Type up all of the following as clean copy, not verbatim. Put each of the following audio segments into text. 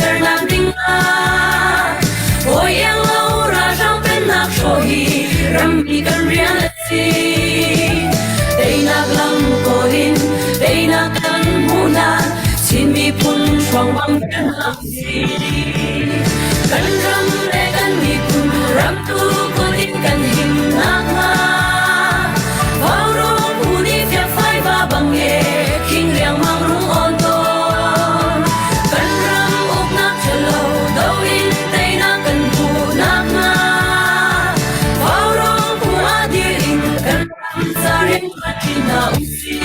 sernak ding ah Bawi iang lo ralhrang pennak hrawh hi rammi kan rian a si. Teinak lam kawl in teinak kan hmuh hlan Chin miphun hruang bang kan hang si. Kan ram le kan miphun ram tu kut in kan him nakhnga Vaurawng phu nih fiakfai va bang e khing riangmang rung awn tawn. Kan ram uknak ṭhalo do in teinak kan hmuh nakhnga Vaurawng phu ah dir in kan ram ca rian ṭuanṭi hna usih.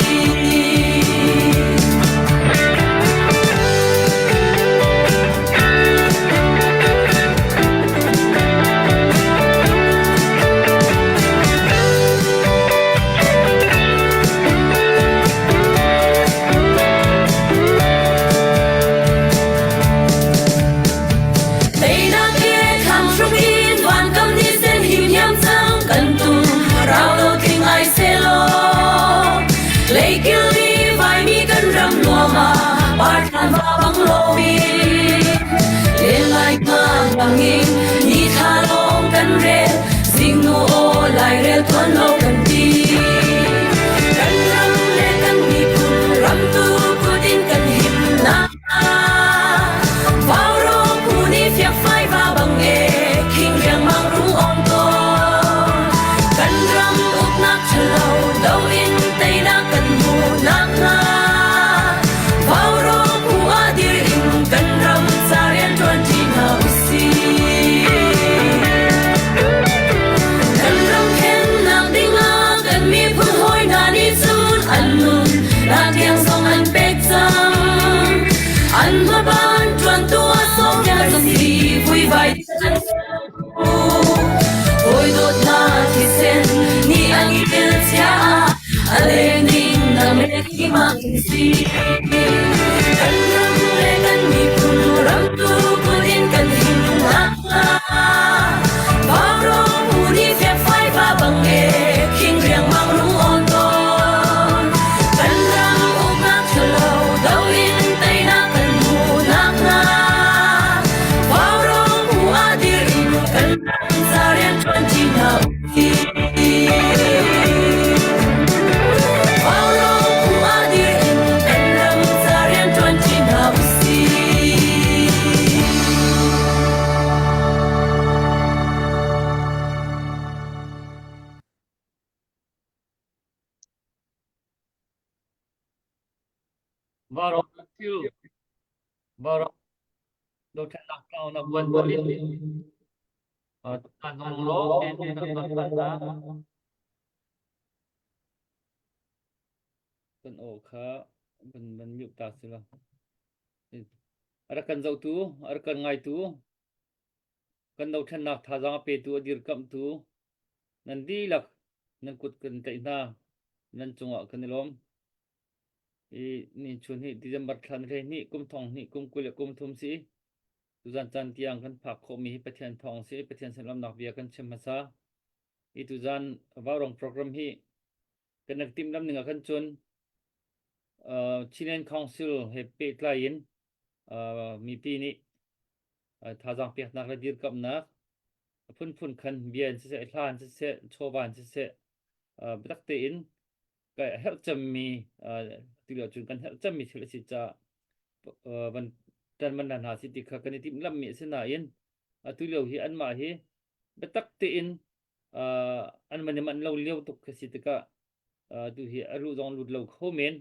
Teinak he thlang hruk in vankam ni sen him hiam cang kan tum rau lo tling ai selaw leikil ni vaimi kan ram nuam ah par thlan va bang lomi len lai nga bangin ni thla lawng kan rel zingnu aw lairel tuan lo kan ti kan ram le kan miphun ram tu kut in kan him nak Vaurawng phu nih fiakfai va bang e khing riangmang rung ong tawn. Kan ram uknak ṭhalo do in teinak kan hmuh nakhnga Vaurawng phu ah dir in kan ram ca rian ṭuanṭi hna usih. Kan ram khennak dingah kan miphun hawi hna nih cun an nun nak tiang zong an pek cang. An hmaban ṭuantu a sawmia si vuivai an Hawi dawt hna thisen ni an il chia a lening na me ki mang si. Kan ram le kan miphun ram tu kun in kan him nakhnga Vaurawng phu nih fiakfai va bang e khing riangmang rung awn tawn. Kan ram uknak ṭhalo do in teinak kan hmuh nakhnga Vaurawng phu ah dir in kan ram ca rian ṭuanṭi hna usih. Vaurawng phu ah dir in kan ram ca rian ṭuanṭi hna usih. Vaurawng thil vaurawng dothlennak tlaunak buan buan in tutan zong law kan aw kha van van mute ta si lo. A rak kan zohtu, a rak kan ngaitu, kan dothlennak thazaang a petu, a dirkamhtu nan dihlak nan kut kan tlaih hna. Nan cungah kan i lawm. I ni chun hi December thla ni 12 kum thong hnih kum 20 le kum thum si. Tuzan caan tiang kan phak khawhmi hi Pathian thawng si. Pathian sin lawmnak bia kan chim hmasa. I tuzan Vaurong program hi kan rak timhlamh ning ah khan cun uh, Chinland Council he pehtlai in uh, mipi nih uh, thazaang peknak le dirkamhnak a phunphun khan bia in siseh hla in siseh chawva in siseh uh, biatak tein ka herh cemmi uh, ti lo cun kan herh cemmi thil a si caah uh, van tan man hna si ti kha kan i timhlamhmi a si nain atu lio hi anmah hi biatak tein uh, an van i manh lo lio tuk khi si tikah uh, tu hi a luh zong lut lo kho men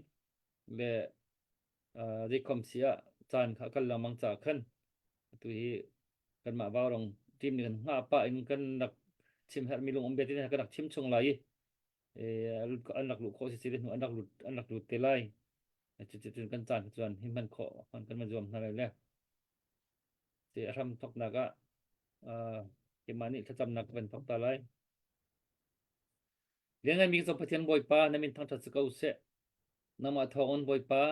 le uh, zeikhom si ah caan kha kal lengmang ca khan tu hi kanmah vaurong team nih kan hngah pah in kan rak chim herhmi lung um bia tin kan rak chim chung lai i an rak luh khawh si si hnu an rak lut an rak lut te lai cucu kan caan chuan hi hman khawh kan man zuam hna lai le Si a hram thawknak ah uh, keimah nih thlacamnak ka van thawk ta lai. Liannganmi cu Pathian Bawipa na min thangṭhat si ko seh. Nangmah thawngin Bawipa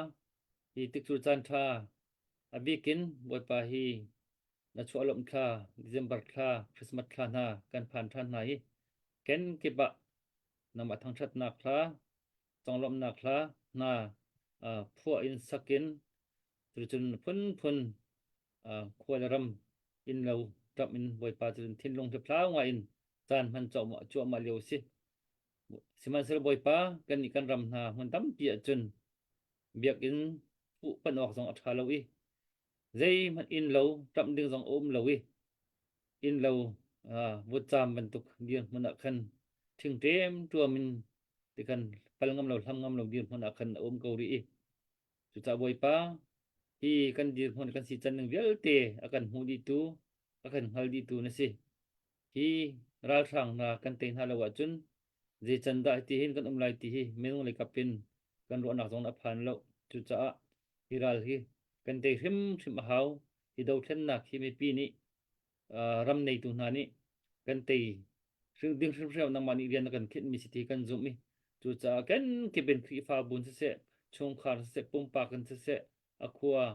hi tikcur caan ṭha a bikin Bawipa hi na chuah lawmh thla, December thla, Christmas thla hna kan phan ṭhan hna hi kenkip ah nangmah thangṭhatnak hla, conglawmhnak hla hna uh, phuah in sak in cucun phunphun khua le ram innlo ṭamh in Bawipa cu thinlung hliphlau ngai in caan hman cuahmah cuahmah lio a si. Sihmanhsehlaw Bawipa kannih kan ram hna hmun tampi ahcun biakinn fuh panh awk zong a ṭha lo i zeihmanh innlo ṭamh ding zong a um lo i innlo vutcaam bantuk dirhmun ah khan thingṭem ṭuam in tikhan pal ngam lo hlam ngam lo dirhmun ah khan a um ko rih i cucaah Bawipa hi kan dirhmun kan si can ning vialte a kan hmu dihtu a kan hngal dihtu na si. Hi ralhrang hna kan tei hna lo ahcun zei can dah hiti hin kan um lai ti hi minung lei kap in kan ruahnak zong a phan lo. Cucaah hi ral hi kan tei hrimhrim a hau. Hi dothlennak hi mipi nih ram neitu hna nih kan tei ding hrimhrim nangmah nih rian na kan khinhmi si ti kan zumh i cucaah kenkip in Khrihfabu in siseh, chungkhar siseh, pumpak in siseh, a khua,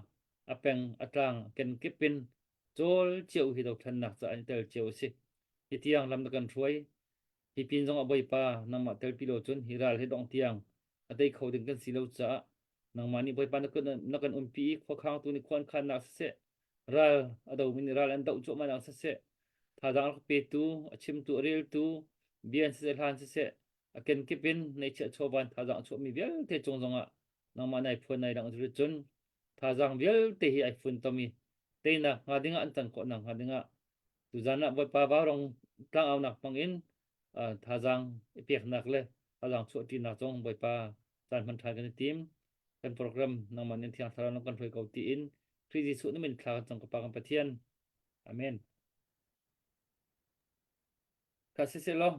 a peng, a tlang kenkip in cawl cio hi dothlennak caah an i tel cio a si. Hi tiang lam na kan hruai. Hi pin zong ah Bawipa nangmah telpi lo cun hi ral hi dongh tiang a tei kho ding kan si lo caah nangmah nih Bawipa na, na kan umpi i khuakhangtu nih khua an khannak siseh, ral a domi nih ral an doh cuahmahnak siseh, thazaang rak petu, a chimtu, a reltu, bia in siseh, hlan siseh, a kenkip in neihchiah chawva in thazaang a chuahmi vialte cung zongah nangmah nai phuan nai langh cun thazaang vialte hi ai funtom i teinak hnga dingah an can khawhnak hnga dingah tuzan ah Bawipa vaurong tlangaunak hmang in thazaang i peknak le thazaang chuahṭinak zong Bawipa caan hman ṭhan kan i tim. Kan program nangmah nih Thiang Thlarau na kan hruai ko tiin Khrih Jesuh na min thla kan cang ka Pa kan Pathian. Amen. Kha siselaw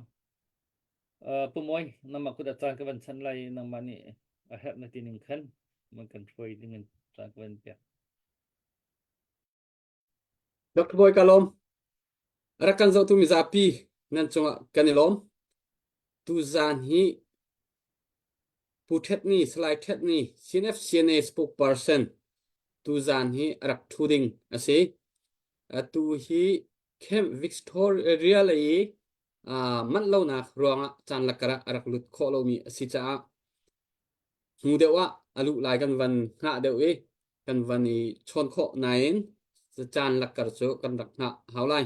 Pu Mawi, nangmah kut ah caan ka van chan lai i nangmah nih a herh na ti ning khan man kan hruai ding in caan ka van pek. Dr. Bawi ka lawm. Rak kan zohtu mizapi nan cungah kan i lawm. Tuzaan hi Pu Thet Ni, Salai Thet Ni, CNF CNA spokesperson tuzaan hi a rak ṭhu ding a si. Atu hi Camp Victoria lei i manh lonak ruangah caan lakar ah a rak lut khawh lomi a si caah hnu deuh ah a luh lai kan van hngah deuh i kan van i chawn khawh nain caan lakkar cu kan rak hngah hau lai.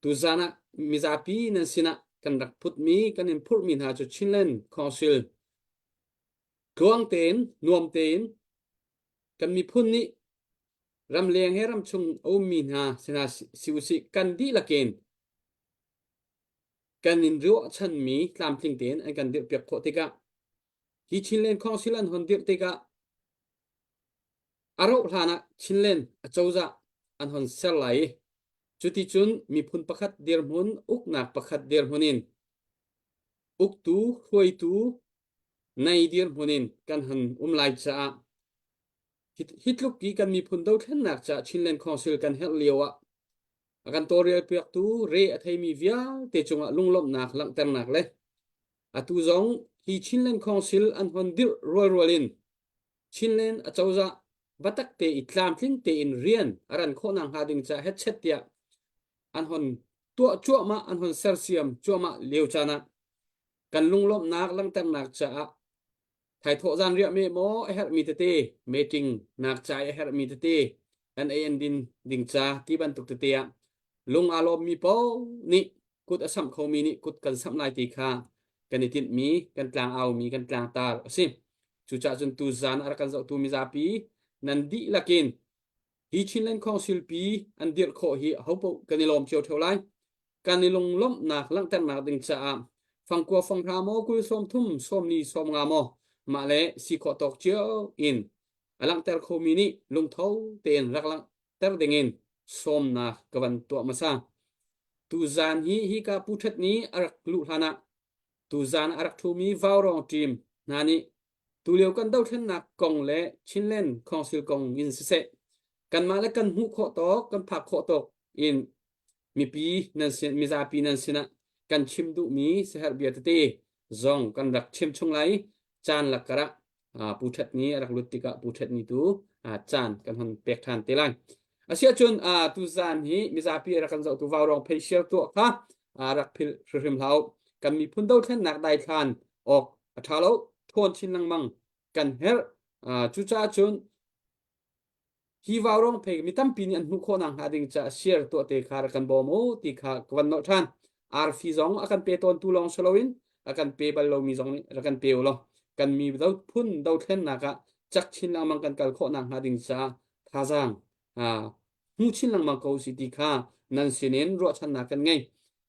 Tuzaan ah mizapi nan sinah kan rak phutmi kan in phurhmi hna cu Chinland Council tluang tein nuam tein kan miphun nih ramleng he ramchung a ummi hna sinah si usih kan dihlak in kan in ruahchanmi tlamtling tein an kan dirhpiak khawh tikah hi Chinland Council an hon dirh tikah a rauh hlan ah Chinland acozah an hon ser lai i cuticun miphun pakhat dirhmun uknak pakhat dirhmun in uktu hruaitu nei dirhmun in kan hon um lai caah hi tluk i kan miphun dothlennak caah Chinland Council kan herh lio ah A kan tawlrelpiaktu re a theimi vialte cungah lunglawmhnak langhternak le atu zong hi Chinland Council an hon dirh rualrual in Chinland acozah biatak te i tlamtling tein rian a ran khawhnak hnga ding ca hetchet tiah an hon tuah cuahmah an hon sersiam cuahmah lio caan ah kan lunglawmhnak langhternak caah Thaithawh zanriah meh maw a herhmi tete, meeting nak ca i a herhmi tete, kan ei an din ding ca ti bantuk tete ah lung aa lawmmi paoh nih kut a samh khomi nih kut kan samh lai ti kha kan i tinhmi, kan tlang aumi, kan tlangtar a si. Cucaah cun tuzaan a rak kan zohtu mizapi nan dihlak in hi Chinland Council pi an dirh khawh hi ahopaoh kan i lawm cio ṭheo lai. Kan i lunglawmhnak langhternak ding caah fangkua fanghra maw 20 sawm thum sawmni 50 maw mah le si khawh tawk cio in a langhter khomi nih lungtho tein rak langhter dingin sawmnak ka van tuah hmasa. Tuzaan hi hika Pu Ṭhet nih a rak luh hlanah tuzaan a rak ṭhumi Vaurawng team hna nih tulio kan dothlennak kong le Chinland Council kong in siseh kanmah le kan hmuh khawh tawk kan phak khawh tawk in mipi nan sin mizapi nan sinah kan chim duhmi siaherh bia tete zong kan rak chim chung lai caan lakkar ah Pu Ṭhet Ni a rak lut tikah Pu Ṭhet Ni tu caan kan hon pek ṭhan te lai. Asiahcun tuzaan hi mizapi rak kan zohtu vaurawng phei tuah kha rak philh hrimhrim hlah u. Kan miphun dothlennak daithlan awk a ṭha lo, ṭhawn chin lengmang kan herh. Cucaah cun. Hi vaurawng phei mi tampi nih an hmuh khawh nak hnga ding caah share tuah te kha rak kan bawm u ti kha ka van nolh ṭhan. Arfi zong a kan pe tawntu lawng si loin a kan pe bal lomi zong nih rak kan pe u law kan mi do phun dothlennak ah cak chin lengmang kan kal khawh nak hnga ding caah thazaang hmu chin lengmang ko si ti kha nan sinin ruahchannak kan ngei.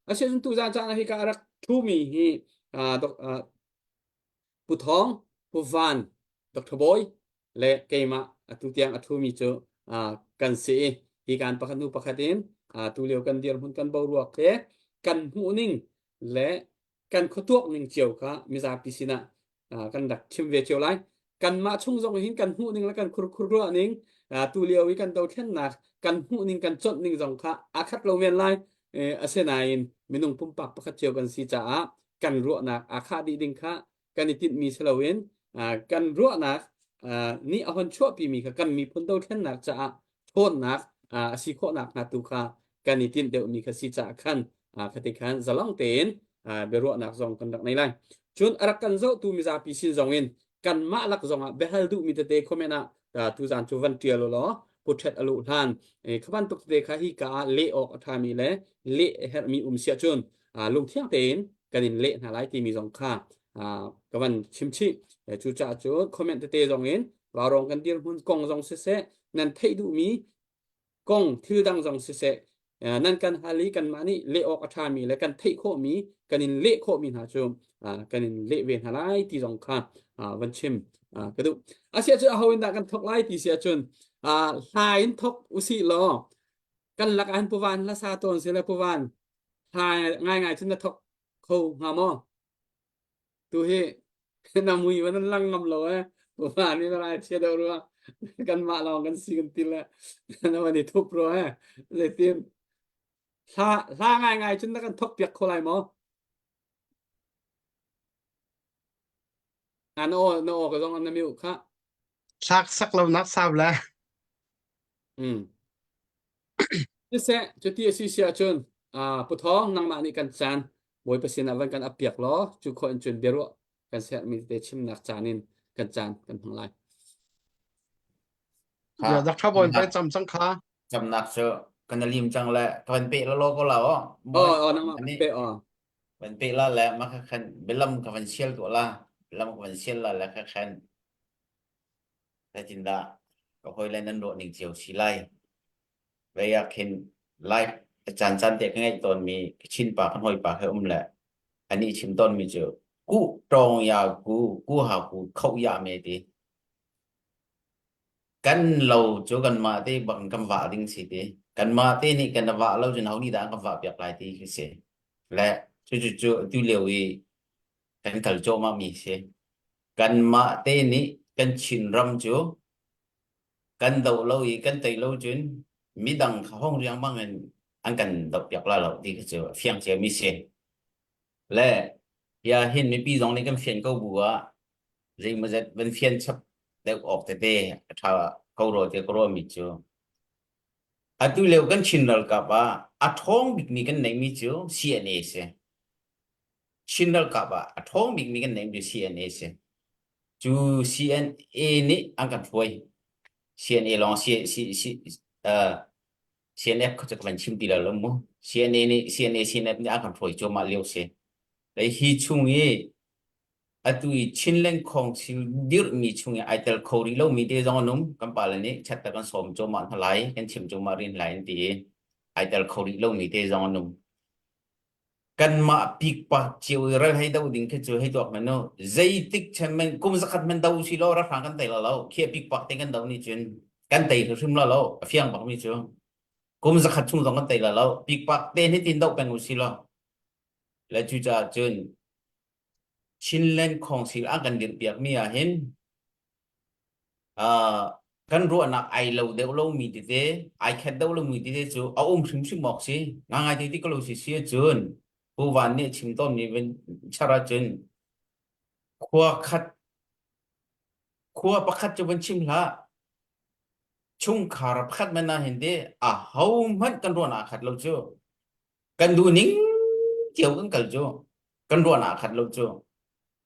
Asiahcun tuzaan caan ah hika a rak ṭhumi hi Pu Thawng, Pu Van, Dr. Bawi le keimah atu tiang a ṭhumi cu kan si i hi kan pakhat hnu pakhat in tulio kan dirhmun kan boruak le kan hmuhning le kan khuatuak ning cio kha mizapi sinah kan rak chim ve cio lai. Kanmah chung zong hin kan hmuh ning le kan khurkhur ruah ning tulio i kan dothlennak kan hmuh ning kan conh ning zong kha aa khat lo men lai. Asinain minung pumpak pakhat cio kan si caah kan ruahnak aa khah dih ding kha kan i tinhmi si loin kan ruahnak nih a hon chuahpimi kha kan miphun dothlennak caah ṭhawnnak a si khawhnak hnga tu kha kan i tinh deuhmi kha si caah khan khati khan zalong tein biaruahnak zong kan rak nei lai. Cun a rak kan zohtu mizapi sin zong in kanmah lak zong ah biahal duhmi tete comment ah tuzaan cu van ṭial u law puṭhet a luh hlan kha bantuk tete kha hi ka ah leh awk a ṭhami le leh a herhmi um siah cun lungthiang tein kan in leh hna lai timi zong kha ka van chim chih. Cucaah cun comment tete zong in vaurawng kan dirhmun kong zong siseh nan theih duhmi kong thil dang zong siseh nan kan hal i kanmah nih leh awk a ṭhami le kan theih khawhmi kan in leh khawhmi hna cu kan in leh ve hna lai ti zong kha van chim ka duh. Asiah cun aho in dah kan thok lai ti si ahcun hla in thok usih law kan lak ah hin puvan hla sa tawn si le puvan hla ngaingai cun na thok kho hnga maw? Tu hi na mui van an lang ngam lo eh. Puvan hi na rai chia deuh rua. Kanmah lawng kan si kan ti le na van i thup rua eh. Zeitin hla hla ngaingai cun na kan thok piak kho lai maw? Na na aw na aw ka zong na mute kha. Hlak sak lo nak sau le. Mm. Siseh, cuti a si si ahcun uh, Pu Thawng nangmah nih kan caan Bawipa sinah van kan appiak law cu khawh in cun biaruah kan sermi tete chimnak caan in kan caan kan hmang lai. Ya Dr. Bawi pai cam cang kha. Camnak cu kan lim cang le ka van pe lo lo ko la o. Oh, oh nangmah pe oh. Van pe la le ma kha khan bilam ka van sial tu la. Bilam ka van sial la le kha khan Zeitindah ka hawile nan ruah ning cio si lai? Vei ah khin live a caancaan te ka ngeih tawnmi ka Chin pa ka hawipa he um le anih chim tawnmi cu ku tawng ya ku ku ha ku kho ya me ti. Kan lo cu kanmah te bak in kan vah ding si ti. Kanmah te nih kan vah lo cun ho nih dah an kan vah piak lai ti khi si. Le cucu cu atu lio i kan kal cuahmah mi si. Kanmah te nih kan Chinram cu kan doh lo i kan tei lo cun midang kha hong riangmang in an kan dohpiak la lo ti khi cu a fiang ciami si. Le ya hin mipi zong nih kan fian ko bu ah zeimawzat van fian chap deuh awk tete a ṭha ko rua tiah ka ruahmi cu atu lio kan Chin ralkap ah a ṭhawng bikmi kan neihmi cu CNA si. Chin ralkap ah a ṭhawng bikmi kan neihmi cu CNA si. Cu CNA nih an kan hruai. CNA lawng C, C, C, uh, CNF kha cu ka van chim ti lo mu. CNA nih CNA CNF nih an kan hruai cuahmah lio si. Lei hi chung i atu i Chinland Council dirhmi chung i ai tel kho rih lomi te zong an um. Kan pale nih chat kan sawm cuahmah hna lai, kan chim cuahmah rih lai an ti i ai tel kho rih lomi te zong an um. Kanmah pikpak cio i ral hei do ding khi cu hei tuak hmanh u. Zeitik chan men kum zakhat men do si law ralhrang kan tei la lo. Khi pikpak te kan do ni cun kan tei hrimhrim la lo. A fiang bak mi cu. Kum zakhat chung zong kan tei la lo. Pikpak te ni tin do peng u si law. Le cucaah cun Chinland Council an kan dirhpiak mi ah hin uh, kan ruahnak ai lo deuh lomi tete ai khat deuh lomi tete cu a um hrimhrim awk si ngangai te ti ko lo si si cun Pu Van nih chim tawnmi van char ahcun khua khat khua pakhat cu van chim hlah chungkhar pakhat man ah hin te a ho hmanh kan ruahnak khat lo cu kan duh ning cio kan kal cu kan ruahnak khat lo cu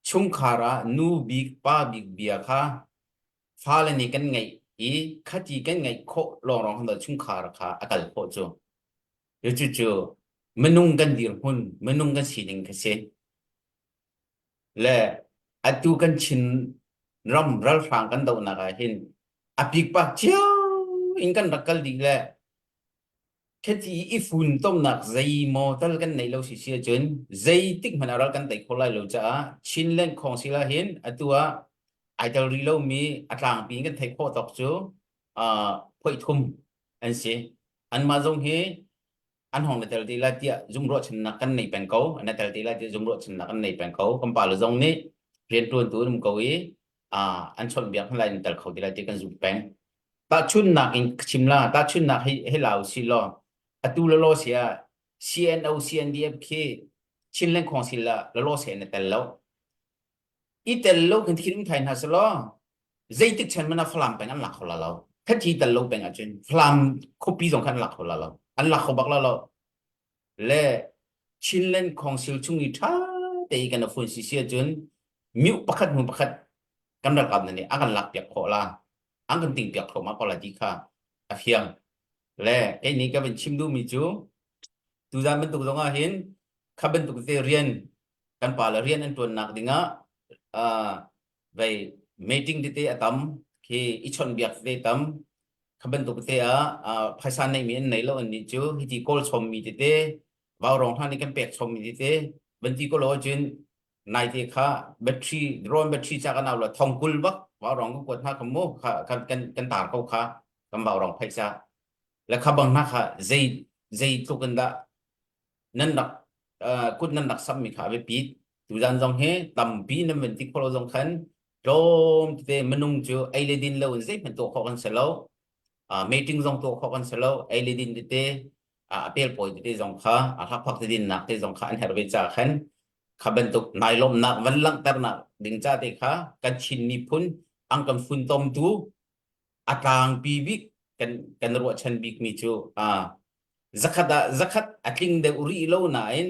chungkhar ah nu bik pa bik bia kha fale nih kan ngaih I khati kan ngeih khawh lawnglawng khan chungkhar kha a kal khawh cu. Cucu minung kan dirhmun, minung kan sining kha si. Le atu kan Chin ram ralhrang kan dohnak ah hin a pikpak cio in kan rak kal dih le khati i funtomnak zeimaw tal kan neih lo si si ahcun zeitik hmanh ah ral kan tei kho lai lo caah Chinland Council ah hin atu ah ai tel rih lomi a tlangpi in kan theih khawh tawk cu uh, phoih thum an si. Anmah zong hi an hong na tel ti lai tiah zum ruahchannak kan nei peng ko na tel ti lai tiah zum ruahchannak kan nei peng ko kan pa le zong nih riantuantu an um ko i uh, an chawnhbiak hna lai an tel kho ti lai ti kan zumh peng tahchunnak in chim la tahchunnak hi hi lau si law atu la law sia CNO CNDF khi Chinland Council la la law se na tel lo i tel lo kan thin um thai hna selaw zeitik chan mana Falam peng an lak kho la lo khathi tel lo peng ahcun Falam khuapi zong khan an lak kho la lo an lak kho bak la lo le Chinland Council chung i ṭha te i kan fun si si ahcun miu pakhat hnu pakhat kan ralkap na nih a kan lak piak khawh la an kan ting piak thluahmah ko la ti kha a fiang le kei nih ka van chim duhmi cu tuzan bantuk zong ah hin kha bantuk te rian kan pa le rian an ṭuannak dingah uh, vei meeting tete a tam khi i chawnhbiak tete tam kha bantuk te ah uh, phaisa neimi an nei lo an nih cu hiti kawl chommi tete vaurong hna nih kan pek chommi tete van ti ko lo ahcun naite kha battery drone battery cha kan au la thongkul bak vaurong kan kuat hna kha mu kha kan kan kan tar ko kha kan vaurong phaisa le kha bang hna kha zei zei tluk in dah nan rak kut nan rak sammi kha a biapi tuzan zong hi tampi nan van ti khawh lo zong khan tlawm tete minung cu ei le din lo in zeihmanh tuah khawh kan si lo meeting zong tuah khawh kan si lo ei le din tete a pelpawi tete zong kha a hlakphak te dinnak te zong kha an herh ve ca khan kha bantuk nai lawmhnak van langhternak ding ca te kha kan Chin miphun ang kan funtomtu a tlangpi bik kan kan ruahchan bikmi cu uh, zakhat ah zakhat a tling deuh rih lo nain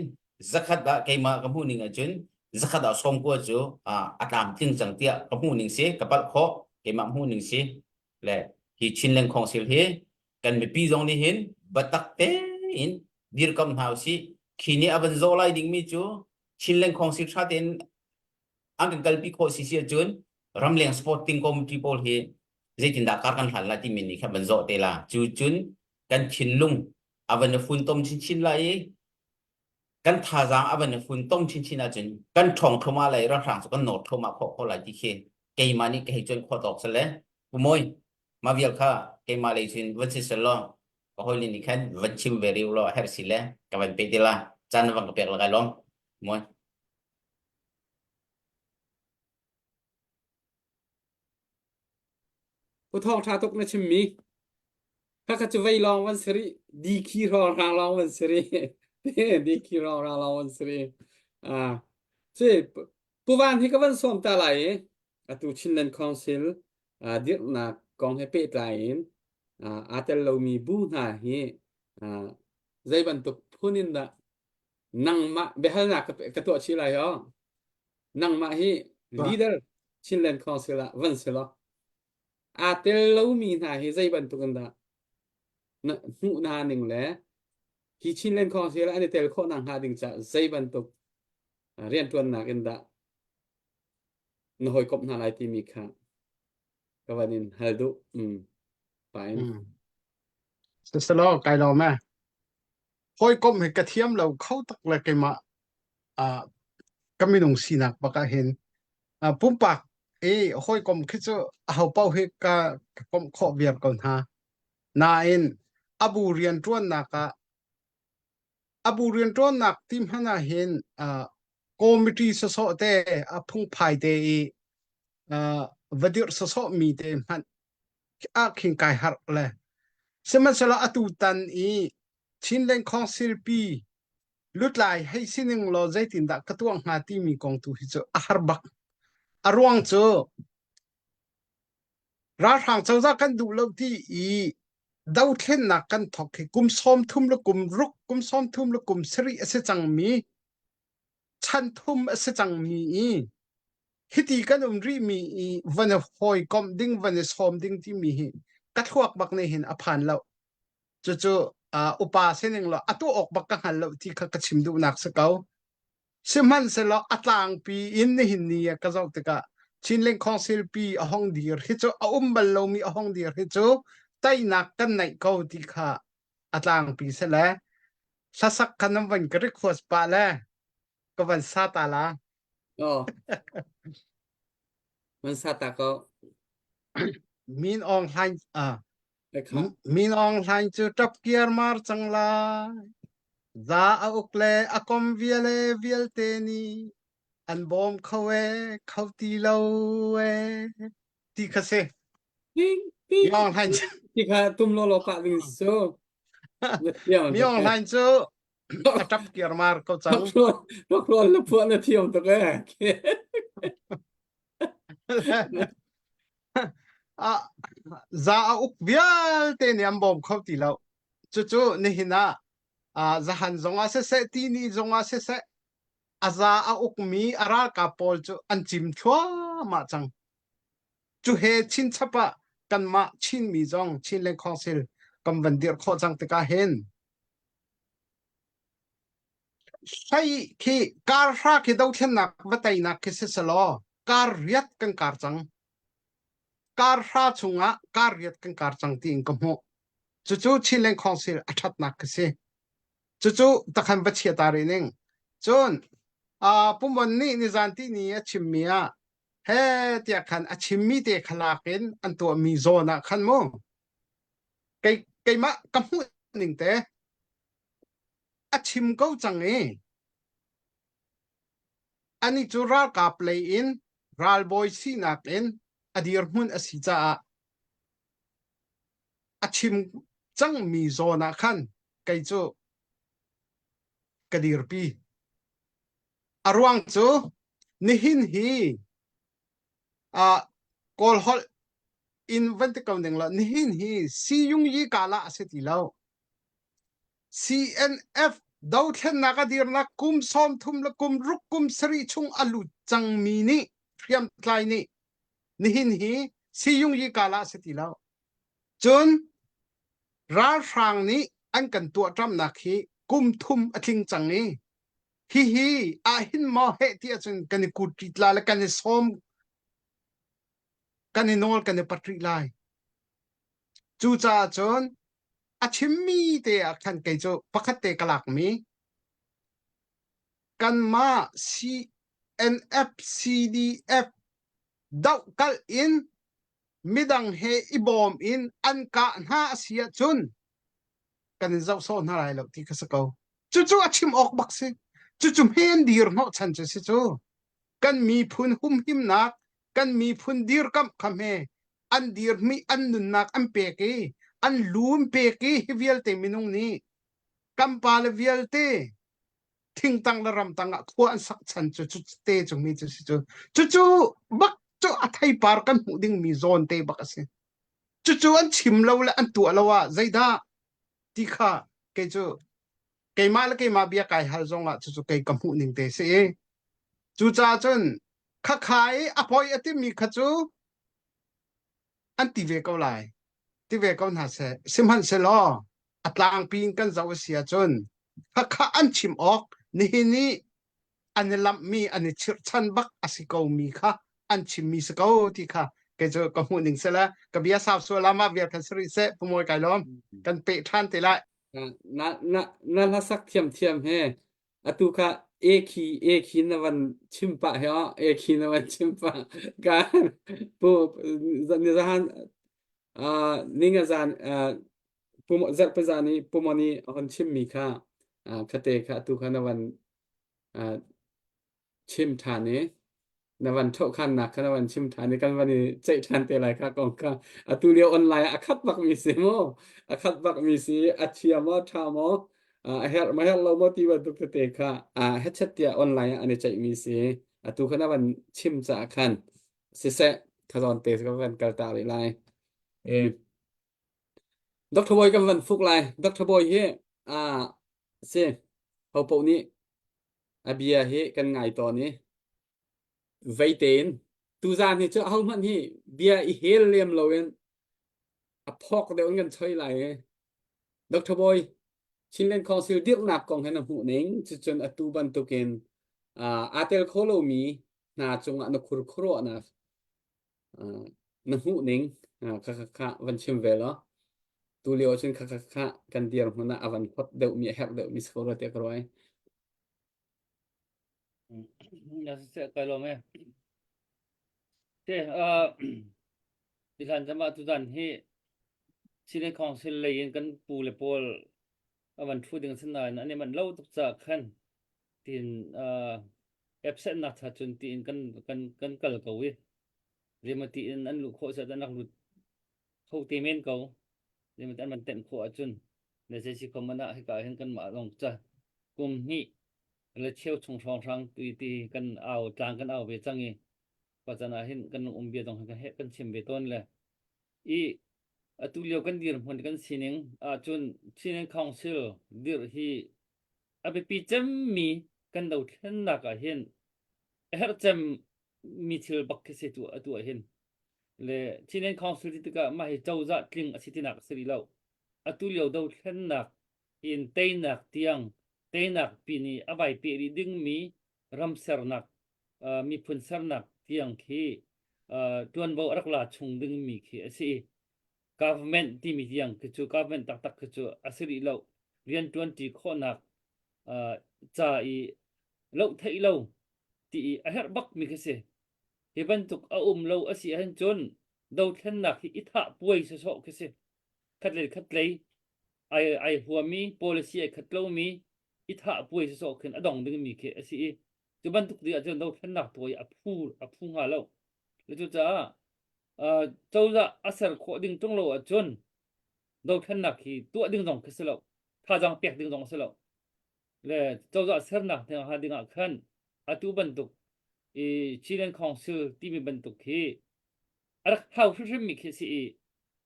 zakhat ah keimah ka hmuh ning ahcun zakhat ah sawmkua cu uh, a tlamtling cang tiah ka hmuh ning si ka palh khawh keimah hmuh ning si le hi Chinland Council hi kan mipi zong nih hin biatak tein dirkam hna usih khi nih a van zawh lai dingmi cu Chinland Council tha tein an kan kalpi khawh si si ahcun ramleng sporting committee pawl hi zeitindah kar kan hlan lai timi nih khan van zawh te la cu cun kan thinlung a van i funtom chinchin lai i kan thazaang a van i funtom chinchin ahcun kan ṭhawng thluahmah lai ralhrang cu kan nawr thluahmah khawh khawh lai ti khi keimah nih ka hei cuan khawh tawk sale Pu mah vial kha keimah lei cun van si sel law ka hawile nih khan van chim ve rih law herh si le ka van pe te la caan na van ka pek la kai lawm Mawi. Pu Thawng ṭha tuk na chimmi. Khakha cu vei lawng van si rih. Di khi hrawng hrang lawng van si rih. Di khi hrawng hrang lawng van si rih. Ah. Si, Pu Van hi ka van sawm ta lai i atu Chinland Council uh, dirhnak kong he pehtlai in uh, aa tel lomi bu hna hi uh, zei bantuk phun in dah nangmah biahalnak ka, ka tuah chih lai ho. Nangmah hi leader Chinland Council ah van si law aa tel lomi hna hi zei bantuk in dah na hmuh hna ning le hi Chinland Council ah an i tel khawh nak hnga ding ca zei bantuk rianṭuannak in dah na hawikomh hna lai timi kha ka van in hal duh. Mm. Pa in. Mm. Siselaw kai lawm e. Hawikomh hi ka thiam lo kho tak le keimah uh, ka minung sinak bak ah hin uh, pumpak i hawikom khi cu aho paoh hi ka, ka komh khawh viar ko hna. Nain abu rianṭuannak ah abu rianṭuannak ti hmanh ah hin uh, committee sawsawh te a phungphai te i uh, va dirh sawsawh mi te hmanh ah khin kai harh le sihmanhsehlaw atu tan i Chinland Council pi lutlai hei sining law zeitindah ka tuah hnga timi kong tu hi cu a har bak. A ruang cu ralhrang cozah kan duh lo ti i dothlennak kan thawk hi kum 30 le kum ruk kum 30 le kum sarih a si cangmi chan thum a si cangmi i. Hiti kan um rihmi i van i hawikomh ding, van i sawm ding timi hi ka thluak bak nih hin a phan lo. Cucu uh, upa sining lo a tuah awk bak ka hngal lo ti kha ka chim duhnak si ko. Sihmanhsehlaw a tlangpi in nihin ni ah ka zoh tikah Chinlink Council pi a hong dir hi cu a um bal lomi a hong dir hi cu teinak kan neih ko ti kha a tlangpi si le hlasak kha nan van ka request pah le ka van sa ta la. Oh. Van sa ta ko. Min Aung Hlaing ah Min Aung Hlaing cu ṭap kiarmar cang lai. Za a uk le a kom viale vialte nih an bawm kho e, kho ti lo e, ti kha si. Mi Aung Hlaing cu Ti kha tum law law pah ding su. Mi Aung Hlaing cu a ṭap kiarmar ko cang. Rockroll na phuah na thiam tuk e. Ah, za a uk vialte nih an bawm kho ti lo. Cucu nihin ah ah zahan zongah siseh, tini zongah siseh, a za a ukmi a ralkap pawl cu an cim thluahmah cang. Cu he chinchap ah kanmah Chinmi zong Chinland Council kan van dirh khawh cang tikah hin Hlei khi kar hra khi dothlennak va teinak khi si selaw kar riat kan kar cang. Kar hra chungah kar riat kan kar cang tiin ka hmuh. Cucu Chinland Council a ṭhatnak khi si. Cucu takhan va chia ta rih ning. Cun uh, Pumon nih nizan ti ni a chimmi ah he tiah khan a chimmi te kha lak in an tuahmi zawn ah khan mu kei keimah ka hmuh ning te a chim ko cang i anih cu ralkap lei in ralbawi sinak in a dirhmun a si caah a chim cangmi zawn ah khan kei cu ka dirpi. A ruang cu nihin hi uh, Kawl holh in van ti ko ning law nihin hi siyung yi kala a si ti lo. CNF dothlennak a dirnak kum 30 le kum ruk kum sarih chung a lut cangmi nih hriamtlai nih nihin hi siyung yi kala a si ti lo. Cun ralhrang nih an kan tuah ṭamnak hi kum thum a tling cang i hihi ahhin maw heh ti ahcun kan i kut ṭit la le kan i sawm kan i nawl kan i pat rih lai. Cucaah cun a chimmi te ah khan kei cu pakhat te ka lakmi kanmah CNF CDF dohkalh in midang he i bawm in an kah hna a si ahcun kan in zoh sawh hna lai lo ti kha si ko. Cucu a chim awk bak si. Cucu hme an dir hnawhchan cu si cu. Kan miphun humhimnak, kan miphun dirkamh kha hme an dirmi an nunnak an pek i an lu an pek i hi vialte minung nih kan pale vialte thingtang le ramtang ah khua an sak chan cu cu te cu mi cu si cu cucu bak cu a theipar kan hmuh dingmi zawn te bak a si cucu an chim lo le an tuah lo ah zeidah ti kha kei cu keimah le keimah bia kai hal zong ah cucu kei ka hmuh ning te si i cucaah cun khakha i a poi a timi kha cu an ti ve ko lai ti ve ko hna seh sihmanhsehlaw a tlangpi in kan zoh a si ahcun khakha an chim awk nihin i an i lamhmi an i chirhchan bak a si ko mi kha an chimmi si ko ti kha kei cu ka hmuh ning sila ka bia sau sual ah mah vial khan si rih seh pumawi kai lawm kan peh ṭhan te lai na na na hlasak thiam thiam he atu kha e khi e khi na van chim pah he e khi na van chim pah ka pu ni zahan ninga zan pum zarhpi zan i pumoni a hon chimmi kha khate kha atu kha na van chim ṭhan i na van ṭhohkhannak kha na van chim ṭhan i kan van i ceih ṭhan te lai kha kong kha atu lio online ah a khat bakmi si mu a khat bakmi si a chia maw ṭha maw a herh ma herh lo maw ti bantuk tete kha headset tiah online ah an i ceihmi si atu kha na van chim caah khan siseh khazawn te ka van kal ta rih lai e Dr. Boy kan van fuk lai Dr. Boy hi a si ho poh nih a bia hi kan ngai tawn i. Vei tein tuzaan hi cu ahohmanh hi bia i hel lem loin a phawk deuh in kan choi lai i Dr. Bawi Chinland Council dirhnak kong he na hmuh ning cucun atu bantukin aa tel kho lomi hna cungah na khur khuaruahnak na hmuh ning kha kha kha van chim ve law tu lio cun kha kha kha kan dirhmun ah a van hot deuhmi a herh deuhmi si ko rua tiah ka ruah. Na siseh kai lawm e. Te Tihlan cama tutan hi Chinland Council lei in kan pu le pawl a van thu ding sin nain an i manh lo tuk caah khan tiin absent nak cha cun tiin kan kan kan kal ko i zeimati in an luh khawh an rak lut kho te men ko zeimati an van tenh khawh ahcun le zei si khom ah hika hin kan mah lawng ca kum hnih le cheu chung hrawnghrang ti ti kan au tlang kan au ve cang i pacan ah hin kan um bia dong kan he kan chim ve tawn le i atu lio kan dirhmun kan sining ahcun Chinland Council dirh hi a biapi cemmi kan dothlennak ah hin a herh cem mi thil bak khi si tu atu ah hin le Chinland Council ti tikah mah hi cozah tling a si tinak a si rih lo atu lio dothlennak in teinak tiang teinak pin i a vai pe rih dingmi ram sernak miphun sernak tiang khi ṭuanvo a rak la chung dingmi khi a si i government timi tiang khi cu government taktak khi cu a si rih lo rian ṭuanṭi khawhnak ca i loh theih lo ti i a herh bakmi khi si hi bantuk a um lo a si ahhin cun dothlennak hi i thah puai sawsawh khi si khatlei khatlei ai ai huami policy ai khat lomi i thah puai sawsawh khin a dong dingmi khi a si i cu bantuk ding ahcun dothlennak tuah i a phu a phu hnga lo. Le cucaah uh, cozah a ser khawh ding ṭung lo ahcun dothlennak hi tuah ding zong khi si lo thazaang pek ding zong si lo le cozah sernak ding ding ah khan atu bantuk i Chinland Council timi bantuk hi a rak hau hrimhrim mi khi si i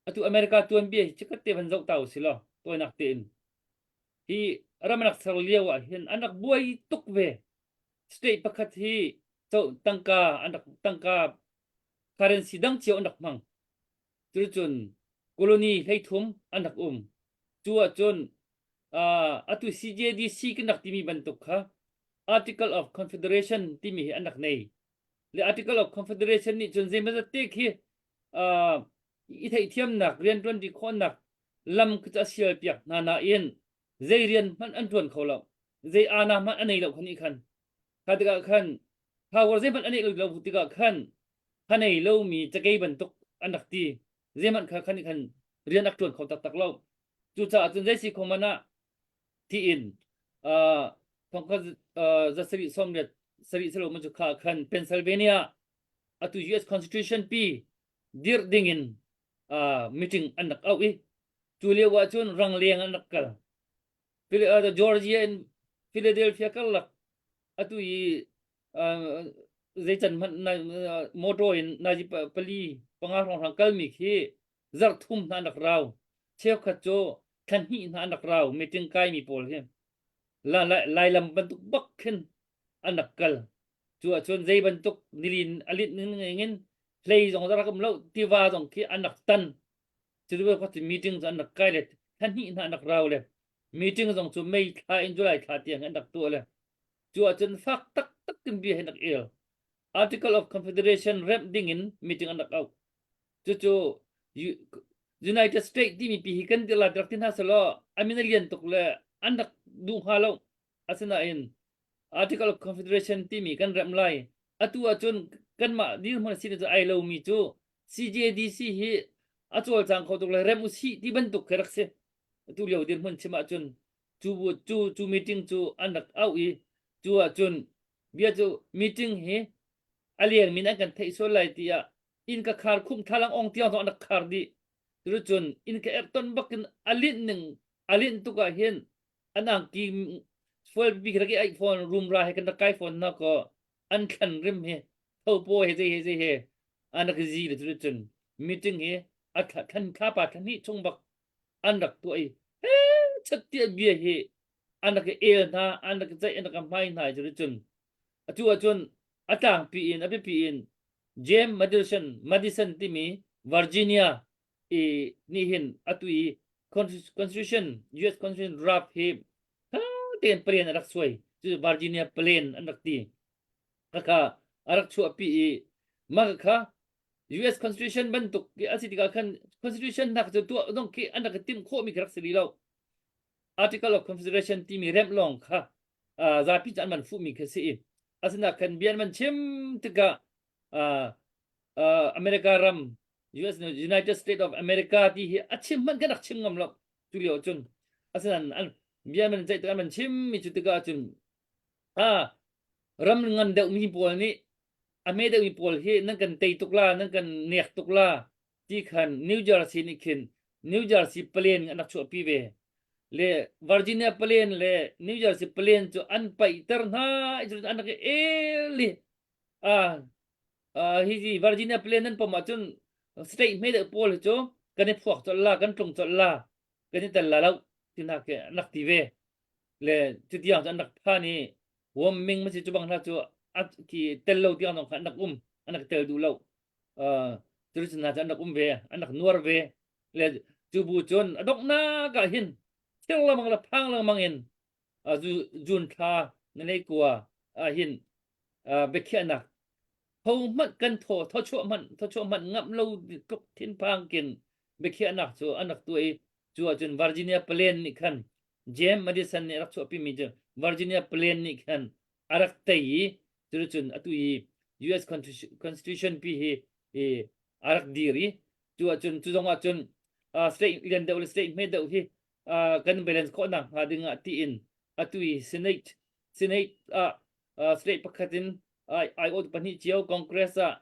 atu America tuanbia hi chikat te van zoh ta usih law tawinak tein Hi ram rak ser lio ah hin an rak buai tuk ve. State pakhat hi tangka an rak tangka currency dang cio an rak hmang. Cucun colony 13 an rak um. Cu ahcun uh, atu CJDC kan rak timi bantuk kha Article of Confederation timi hi an rak nei. Le Article of Confederation nih cun zeimazat te khi uh, i theihthiamnak rianṭuan ti khawhnak lam khi cu a sial piak hna nain zei rian hmanh an ṭuan kho lo zei ana hmanh a nei lo khan nih khan kha tikah khan power zeihmanh a neih lo tikah khan kha nei lomi cakei bantuk an rak ti zeihmanh kha khan nih khan rian rak ṭuan kho taktak lo cucaah cun zei si kho man ah tiin uh, thongkhat uh, za sarih sawmriat sarih salo man cu kha khan Pennsylvania atu US Constitution pi dirh dingin uh, meeting an rak auh i cu lio ah cun rangleng an rak kal Georgia in Philadelphia karlak atu i uh, zeican hmanh motor in nazi pali panga hrawnghrang kalmi khi zarh thum hna an rak rau cheukhat cu thla hnih hna an rak rau meeting kaimi pawl hi lailam bantuk bak khin an rak kal Cu ahcun zei bantuk nilin a linh ning in hlei zong rak um lo tiva zong khi an rak tan cu cu meeting cu an rak kai le thla hnih hna an rak rau le meeting zong cu May thla in July thla tiang an rak tuah le cu ahcun fak taktak in bia hin rak el Article of Confederation remh ding in meeting an rak auh cucu United States timi pi hi kan dir la rak ti hna selaw a min a lian tuk le an rak duh hnga lo asinain Article of Confederation timi kan remh lai. Atu ahcun kanmah dirhmun a si cu ai lomi cu CJDC hi a cawlcang kho tuk le remh usih ti bantuk khi rak si. Atu lio dirhmun chim ahcun cu cu cu meeting cu an rak auh i cu ahcun bia cu meeting hi a leng min an kan theih sual lai tiah inn ka khar khum thlalang ong tiang zong an rak khar dih. Cucun inn ka erh ton bak in a linh ning a linh tuk ah hin an angki fual bik rak i aih fawn rumra he kan rak kai fawn na ko an thlan rim hi thopo he zei he zei he an rak zi le cu cun meeting hi a thlan thla pa thlan hnih chung bak an rak tuah i he chat tiah bia hi an rak i el hna an rak i ceih an rak i hmai hna cu cun atu ahcun. A tlangpi in a biapi in James Madison Madison timi Virginia i nih hin atu i Constitution US Constitution draft hi tha tein plan a rak suai. Cu Virginia plan an rak ti. Khakha a rak chuahpi i mah kha US Constitution bantuk a si tikah khan Constitution hna cu tuah dong khi an rak i timh khawhmi khi rak si rih lo. Article of Confederation timi remh lawng kha zapi cu an van fuhmi khi si i asinain khan bia an van chim tikah America ram US United States of America ti hi a chim hmanh kan rak chim ngam lo tu lio cun asinain an bia an van ceih tikah an van chim mi cu tikah cun ram ngan deuhmi pawl nih a hme deuhmi pawl hi nan kan tei tuk la nan kan nek tuk la ti khan New Jersey nih khin New Jersey plane an rak chuahpi ve. Le Virginia plane le New Jersey plane cu an paihter hna i cu an rak i el i ah hi hi Virginia plane nan pom ahcun state hme deuh pawl hi cu kan i phuak colh la kan tlung colh la kan i tel la lo ti hna khi an rak ti ve. Le cutiang cu an rak phan i Wyoming ma si cu bang hna cu a khi tel lo tiang zong kha an rak um an rak tel duh lo. Cuticun hna cu an rak um ve, an rak nuar ve. Le cu bu cun a donghnak ah hin thir lengmang le phang lengmang in June thla na nei kua ah hin biakhiahnak ho hmanh kan thaw thawchuah hmanh thawchuah hmanh ngamh lo tluk thinphang kin biakhiahnak cu an rak tuah i cu ahcun Virginia Plan nih khan James Madison nih a rak chuahpimi cu Virginia Plan nih khan a rak tei i cuticun atu i US Constitution pi hi i a rak dir i cu ahcun cu zong ahcun uh, state lian deuh le state hme deuh hi uh, kan balance khawh nak hnga ding ah tiin atu i Senate Senate ah uh, state pakhat in ai-awt pahnih cio Congress ah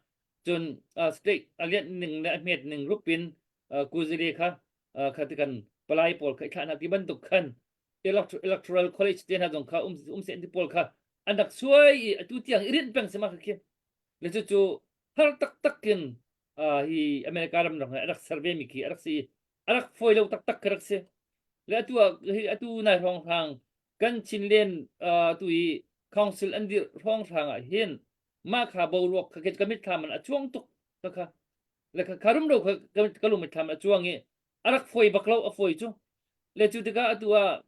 cun uh, state a lianh ning le a hmet ning rup in uh, kuzile kha uh, kha ti kan palai pawl kha i thlah hna ti bantuk khan electoral college te hna zong kha um um se ti pawl kha an rak suai i atu tiang i rinh peng si ma khi le cu cu har taktak in hi America ram rak a rak ser ve mi khi a rak si a rak fawi lo taktak khi rak si le atu hi atu nai hrawng hrang kan Chinlen tu i council an dir hrawng hrang ah hin mah kha boruak kha ka mitthlam an a chuang tuk kha kha le kha kha rum ro kha ka lung mitthlam a chuang i a rak fawi bak lo a fawi cu le cu tikah atu ah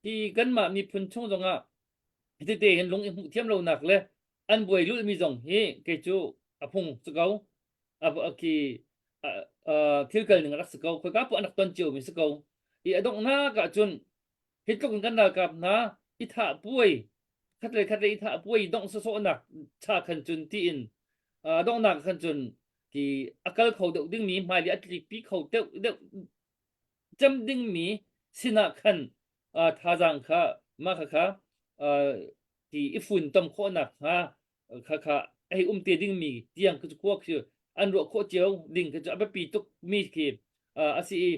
hi kanmah miphun chung zongah tete hin lung i hmuh thiam lonak le an buai lulmi zong hi kei cu a phung si ko a ki thil kal ning a rak si ko khoika poah an rak ton cio mi si ko i a donghnak ah cun hi tluk in kan ralkap hna i thah puai khat le khat le i thah puai dongh sawsawhnak cha khan cun tiin donghnak khan cun ki a kal kho deuh dingmi hmailei a tlikpi kho deuh deuh cem dingmi sinah khan thazaang kha mah kha kha ti i funtom khawhnak hnga kha kha hei um te dingmi tiang khi khua khi an ruah khawh cio ding khi cu a biapi tuk mi khi a si i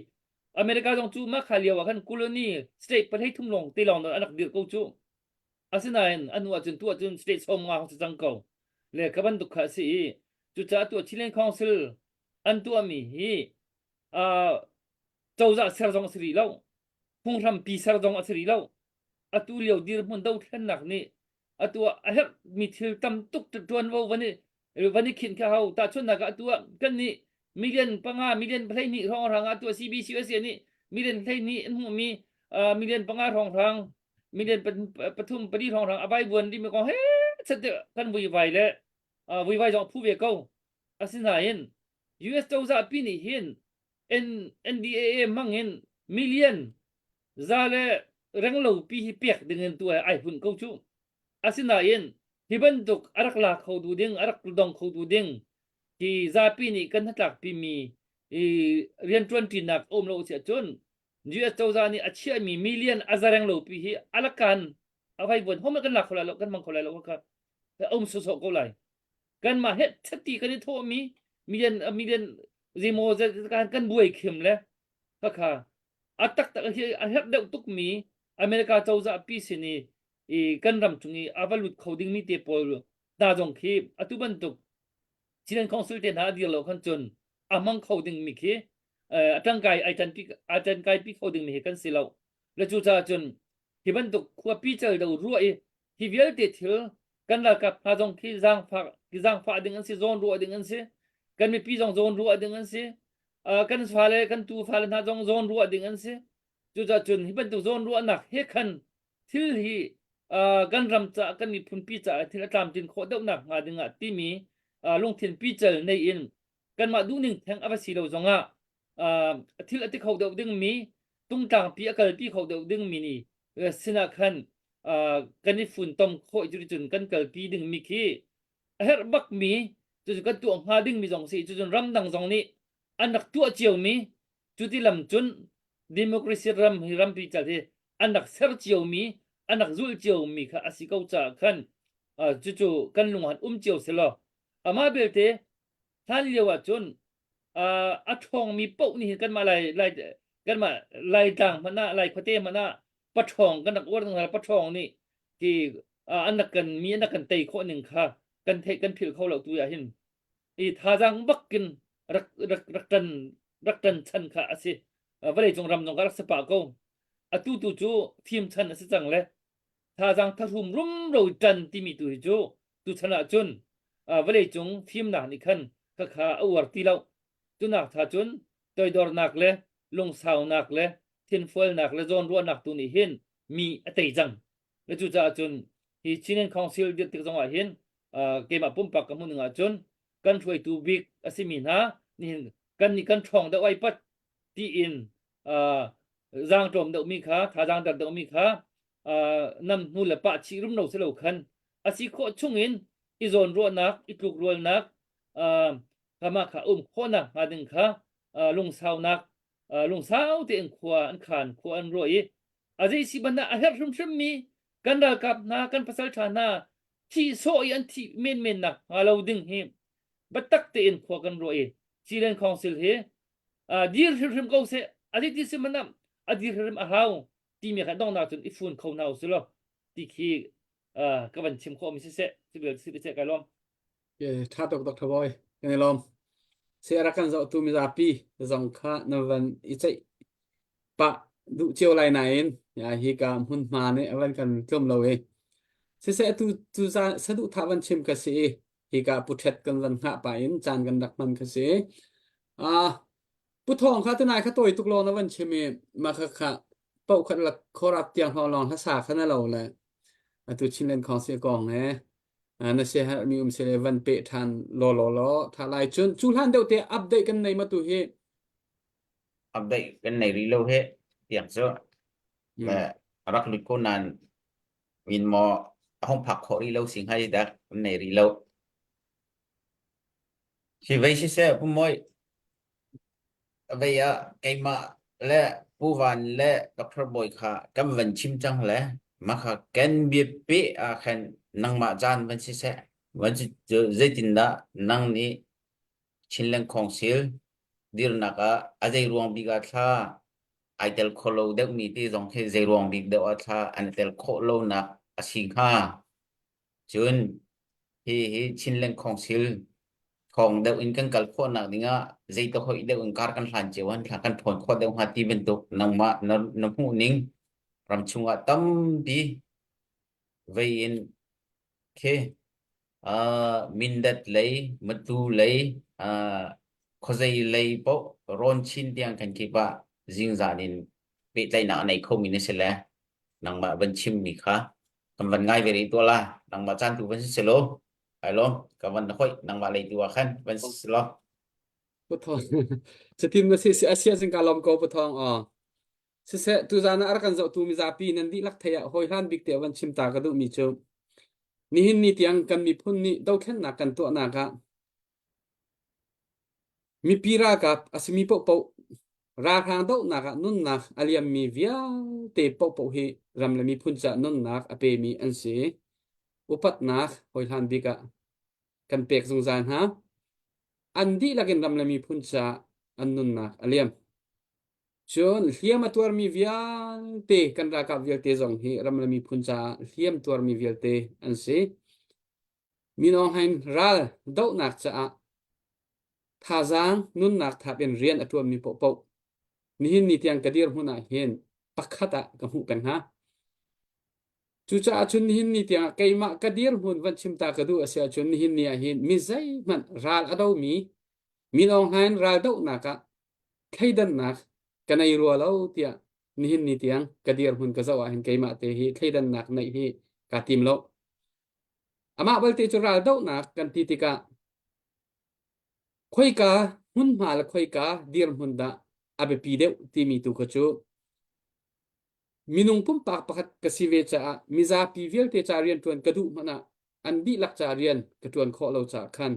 America zong cu mah kha lio ah khan colony state pahlei thum lawng te lawng an rak dir ko cu asinain a hnu ahcun tu ahcun state 50 hong si cang ko le ka bantuk kha a si i cucaah tu Chilean Council an tuahmi hi cozah ser zong a si rih lo phunghrampi ser zong a si rih lo atu lio dirhmun dothlennak nih atu ah a herhmi thil tam tuk ṭuanvo van i van i khinh kha hau tahchunhnak ah atu ah kan nih million panga million 12 hrawnghrang ah atu CBCUSA nih million 12 an hmuhmi million panga hrawnghrang million pathum pali hrawnghrang a vaivuan dimi kong he chat kan vuivai le vuivai zong phu ve ko asinain US cozah pi nih hin NDAA hmang in million za le renglo pi hi pek ding in tu ai hun ko cu asinain hi bantuk a rak la kho tu ding a rak dong kho tu ding hi zapi nih kan hnatlak pi mi i rianṭuan ṭinak a um lo si ahcun US cozah nih a chiahmi million a za renglo pi hi alakan a vaivuan hom kan la kho lai lo kan hmang kho lai lo kha um sawsawh ko lai kanmah he chati kan i thawhmi million million zeimaw kan kan buai khim le khakha a taktak hi a herh deuh tukmi America cozah pi sin i i kan ram chung i a va lut kho dingmi te pawl hna zong khi atu bantuk Chin Council te hna a dir lo khan cun a hmang kho dingmi khi a tangkai ai tanpi a tangkai pi kho dingmi hi kan si lo le cu caah cun hi bantuk khuapi cal do ruah i hi vialte thil. Kan ralkap hna zong khi zaangfah zaangfah ding an si, zawn ruah ding an si. Kan mipi zong zawn ruah ding an si. Uh, kan fale kan tu fale hna zong zawn ruah ding an si. Cucaah cun hi bantuk zawn ruahnak he khan thil hi uh, kan ram caah kan miphunpi caah thil a tlamtlin khawh deuhnak hnga dingah timi uh, lungthin pical nei in kanmah duhning theng a va si lo zongah uh, thil a ti kho deuh dingmi tungtlangpi a kalpi kho deuh dingmi ni sinah khan uh, kan i funtom khawh cun kan kalpi dingmi khi a herh bakmi cucu kan tuah hnga dingmi zong si cucun ramdang zong nih an rak tuah ciomi cuti lam cun democracy ram hi rampi cal hi an rak ser ciomi an rak zulh ciomi kha a si ko caah khan uh, cucu kan lung han um cio selaw amah belte hlan lio ah cun uh, a ṭhawngmi paoh nih hin kanmah lai lai kanmah laitlang hmanh ah lai khuate hmanh ah paṭhawng kan rak uar ning paṭhawng nih ti uh, an rak kan mi an rak kan tei khawh ning kha kan theih kan philh kho lo tu ah hin i thazaang bakin rak rak rak ṭan rak ṭan chan kha a si vawlei cung ram zong ka rak si pah ko atu tu cu fim chan a si cang le thazaang thahrum rumro ṭan timi tu hi cu tuchan ah cun vawlei cung fimnak nih khan khakha a uar ti lo tunak tha cun toidornak le lungsaunak le thinfualnak le zawnruahnak tu nih hin mi a tei cang le cucaah cun hi Chin Council dirh tik zongah hin keimah pumpak ka hmuh ning ahcun kan hruaitu bik a simi hna nihin kan nih kan ṭhawng deuh ai pat tiin zaang tlawm deuhmi kha thazaang der deuhmi kha nam hnu le pah chih rumro si lo khan a si khawh chungin i zawnruahnak i tlukrualnak kama kha um khawhnak hnga ding kha lungsaunak lungsau tein khua an khan khua an ruah i a zei si ban a herh hrimhrim mi kan ralkap hna kan pasal ṭha hna thih sawh i an thih menmen nak hnga lo ding hi biatak tein khua kan ruah i Chin Council hi dir hrimhrim ko seh a ti si manam a dir hrimhrim a hau timi kha donghnak cun i fun kho hna usih law ti khi ka van chim khawh mi siseh si si seh kai lawm Tha tuk Dr. Boy kan i lawm se rak kan zohtu mizapi zong kha na van i ceih pah duh cio lai nain ya hi ka hmunhma nih a van kan tlum lo i siseh tu tu saduhthah van chim ka si i hika puthet kan van hngah pah in caan kan rak hman ka si. Ah Pu Thawng kha tunai kha tawi tuk lawng na van chim i mah kha kha paoh khat la khorap tiang hawng lawng hlasa kha na lo le atu Chinland Council kong he na se mi um se le van pe than law law law tha lai cun cu hlan deuh te update kan nei ma tu hi update kan nei rih lo he tiang cu le rak lut ko nan min maw a hong phak khawh rih lo si hnga hi dah kan nei rih lo. Si vei siseh Pu Mawi vei ah keimah le Pu Van le Dr. Bawi kha kan van chim cang le mah kha kan biapi ah khan nangmah caan van siseh van si cu zeitindah nang nih Chinland Council dirnak ah a zei ruang bik ah thla ai tel kho lo deuhmi ti zong khi zei ruang bik deuh ah thla an i tel khawh lonak a si hnga. Cun hi hi Chinland Council thawng deuh in kan kal khawhnak dingah zei te hoih deuh in kar kan hlan cio an thla kan phawn khawh deuh hnga ti bantuk nangmah na, na hmuh ning ram chungah tampi vei in khi uh, Mindat lei Matu lei uh, khuazei lei paoh rawn chin tiang kan kip ah zingzan in pehtlaihnak a nei khomi na si le nangmah van chimmi kha kan van ngai ve rih tuah la nangmah caan tu van si selaw ai lawm ka van hoi nangmah lei tu ah khan van si selaw Pu Thawng cutin na si si asia cun ka lawm ko Pu Thawng aw Siseh, tuzaan ah a rak kan zohtu mizapi nan dihlak theih ah hawihlan bik te van chim ta ka duhmi cu nihin ni tiang kan miphun nih dothlennak kan tuahnak ah mipi ralkap a simi paohpaoh ralhrang dohnak ah nunnak a liammi vialte paohpaoh hi ram le miphun caah nunnak a pemi an si. Upatnak hawihlan bik ah kan pek zungzal hna. An dihlak in ram le miphun caah an nunnak a liam. Cun hliam a tuarmi vialte kan ralkap vialte zong hi ram le miphun caah hliam tuarmi vialte an si. Min Aung Hlaing ral dohnak caah thazaang nunnak thap in rian a ṭuanmi paohpaoh nihin ni tiang ka dirhmun ah hin pakhat ah ka hmuh peng hna. Cucaah cun nihin ni tiangah keimah ka dirhmun van chim ta ka duh a si ahcun nihin ni ah hin mi zeihmanh ral a domi Min Aung Hlaing ral dohnak ah thleidannak ka nei rua lo tiah nihin ni tiang ka dirhmun ka zoh ah hin keimah te hi thleidannak neih hi kaa tim lo. Amah balte cu ral dohnak kan ti tikah khoika hmunhma le khoika dirhmun dah a biapi deuh timi tu kha cu minung pumpak pakhat ka si ve caah mizapi vialte ca rianṭuan ka duh hmanh ah an dihlak ca rian ka ṭuan khawh lo caah khan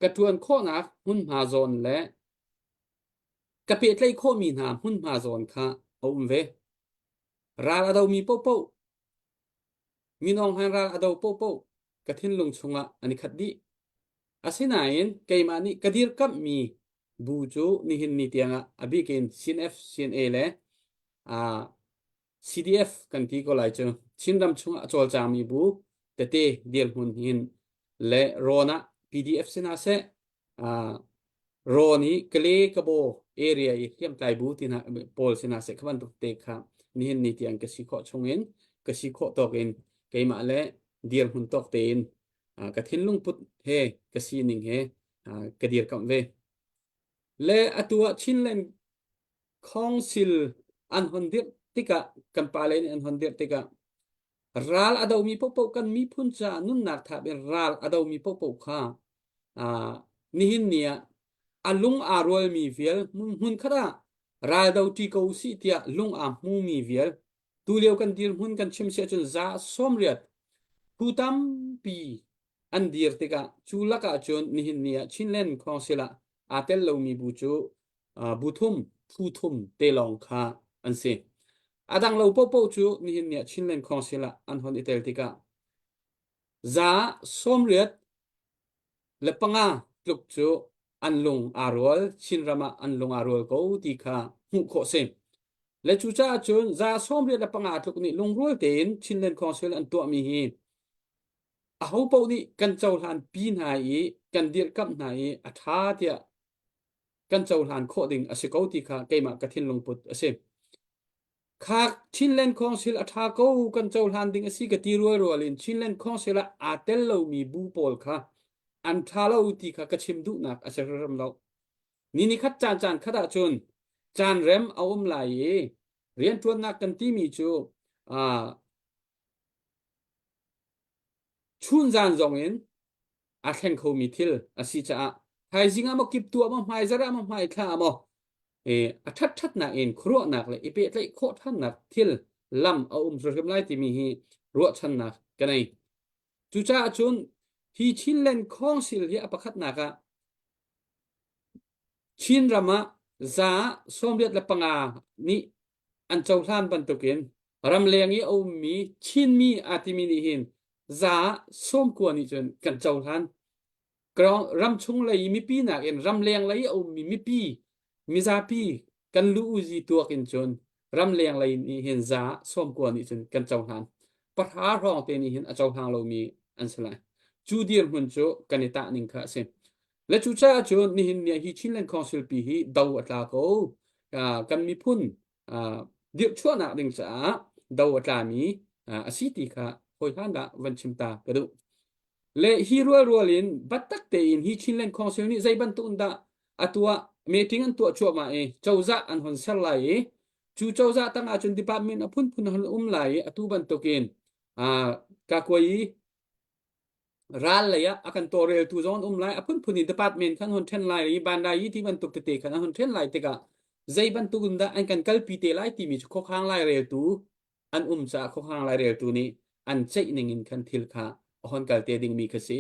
ka ṭuan khawhnak hmunhma zawn le ka pehtlaih khawhmi hna hmunhma zawn kha a um ve. Ral a domi paohpaoh Min Aung Hlaing ral a do paohpaoh ka thinlung chungah an i khat dih. Asinain keimah nih ka dirkamhmi bu cu nihin ni tiangah a bik in CNF, CNA le uh, CDF kan ti ko lai cu Chinram chungah a cawlcangmi bu tete dirhmun hin le rawn ah PDF si hna seh uh, rawn i Kale Kabo area i hliamtlai bu ti hna pawl si hna seh kha bantuk te kha nihin ni tiang ka si khawh chungin ka si khawh tawk in keimah le dirhmun tawk tein ka thinlung put he ka sining he ka dirkamh ve. Le atu ah Chinland Council an hon dirh tikah kan pale nih an hon dirh tikah ral a domi paohpaoh kan miphun caah nunnak thap in ral a domi paohpaoh kha nihin ni ah a lung aa rualmi vial hmun khat ah ral do ṭi ko usih tiah lung aa hmumi vial tulio kan dirhmun kan chim si ahcun za 80 phu tampi an dir tikah cu lakah cun nihin ni ah Chinland Council ah aa tel lomi bu cu bu thum phu thum te lawng kha an si. A dang lo paohpaoh cu nihin ni ah Chinland Council ah an hon i tel tikah za 80 le panga tluk cu an lung aa rual Chinram ah an lung aa rual ko ti kha hmuh khawh si. Le cucaah cun za 85 tluk nih lungrual tein Chinland Council an tuahmi hi aho paoh nih kan cohlan pi hna i kan dirhkamh hna i a ṭha tiah kan cohlan khawh ding a si ko ti kha keimah ka thinlung put a si. Kha Chinland Council a ṭha ko kan cohlan ding a si ka ti rualrual in Chinland Council ah aa tel lomi bu pawl kha an ṭha lo ti kha ka chim duhnak a si hrim lo. Ni ni khat caan caan khat ahcun caan rem a um lai i rianṭuannak kan timi cu aa chunzan zong in aa thleng khomi thil a si caah thaizing ah maw kiptu ah maw hmaizarh ah maw hmaithla ah maw a ṭhatṭhatnak in khuaruahnak le i pehtlaih khawh ṭhannak thil lam a um hrimhrim lai timi hi ruahchannak ka nei. Cucaah cun hi Chinland Council hi a pakhatnak ah Chinram ah za 85 nih an cohlan bantukin ramleng i a ummi Chinmi aa timi nih hin za 90 nih cun kan cohlan. Ramchung lei i mipi nakin ramleng lei a ummi mipi mizapi kan lu-uzi tuak in cun ramleng lei nih hin za 90 nih cun kan cohlan. Pahra hrawng te nih hin a cohlang lomi an si lai. Cu dirhmun cu kan i tah ning kha a si. Le cucaah cun nihin ni ah hi Chinland Council pi hi do a tla ko. Kan miphun dirhchuahnak ding caah do a tlami a si ti kha hawihlan dah van chim ta ka duh. Le hi rualrual in biatak tein hi Chinland Council nih zei bantuk in dah a tuah meeting an tuah cuahmah i cozah an hon ser lai i cu cozah tang ahcun department a phunphun hon um lai i atu bantukin kakuai ral lei ah a kan tawlreltu zong an um lai a phunphun in department khan hon ṭhen lai i bandai i ti bantuk tete khan an hon ṭhen lai tikah zei bantuk in dah an kan kalpi te lai timi cu khuakhang laireltu an um caah khuakhang laireltu nih an ceih ning in khan thil kha a hon kal te dingmi kha si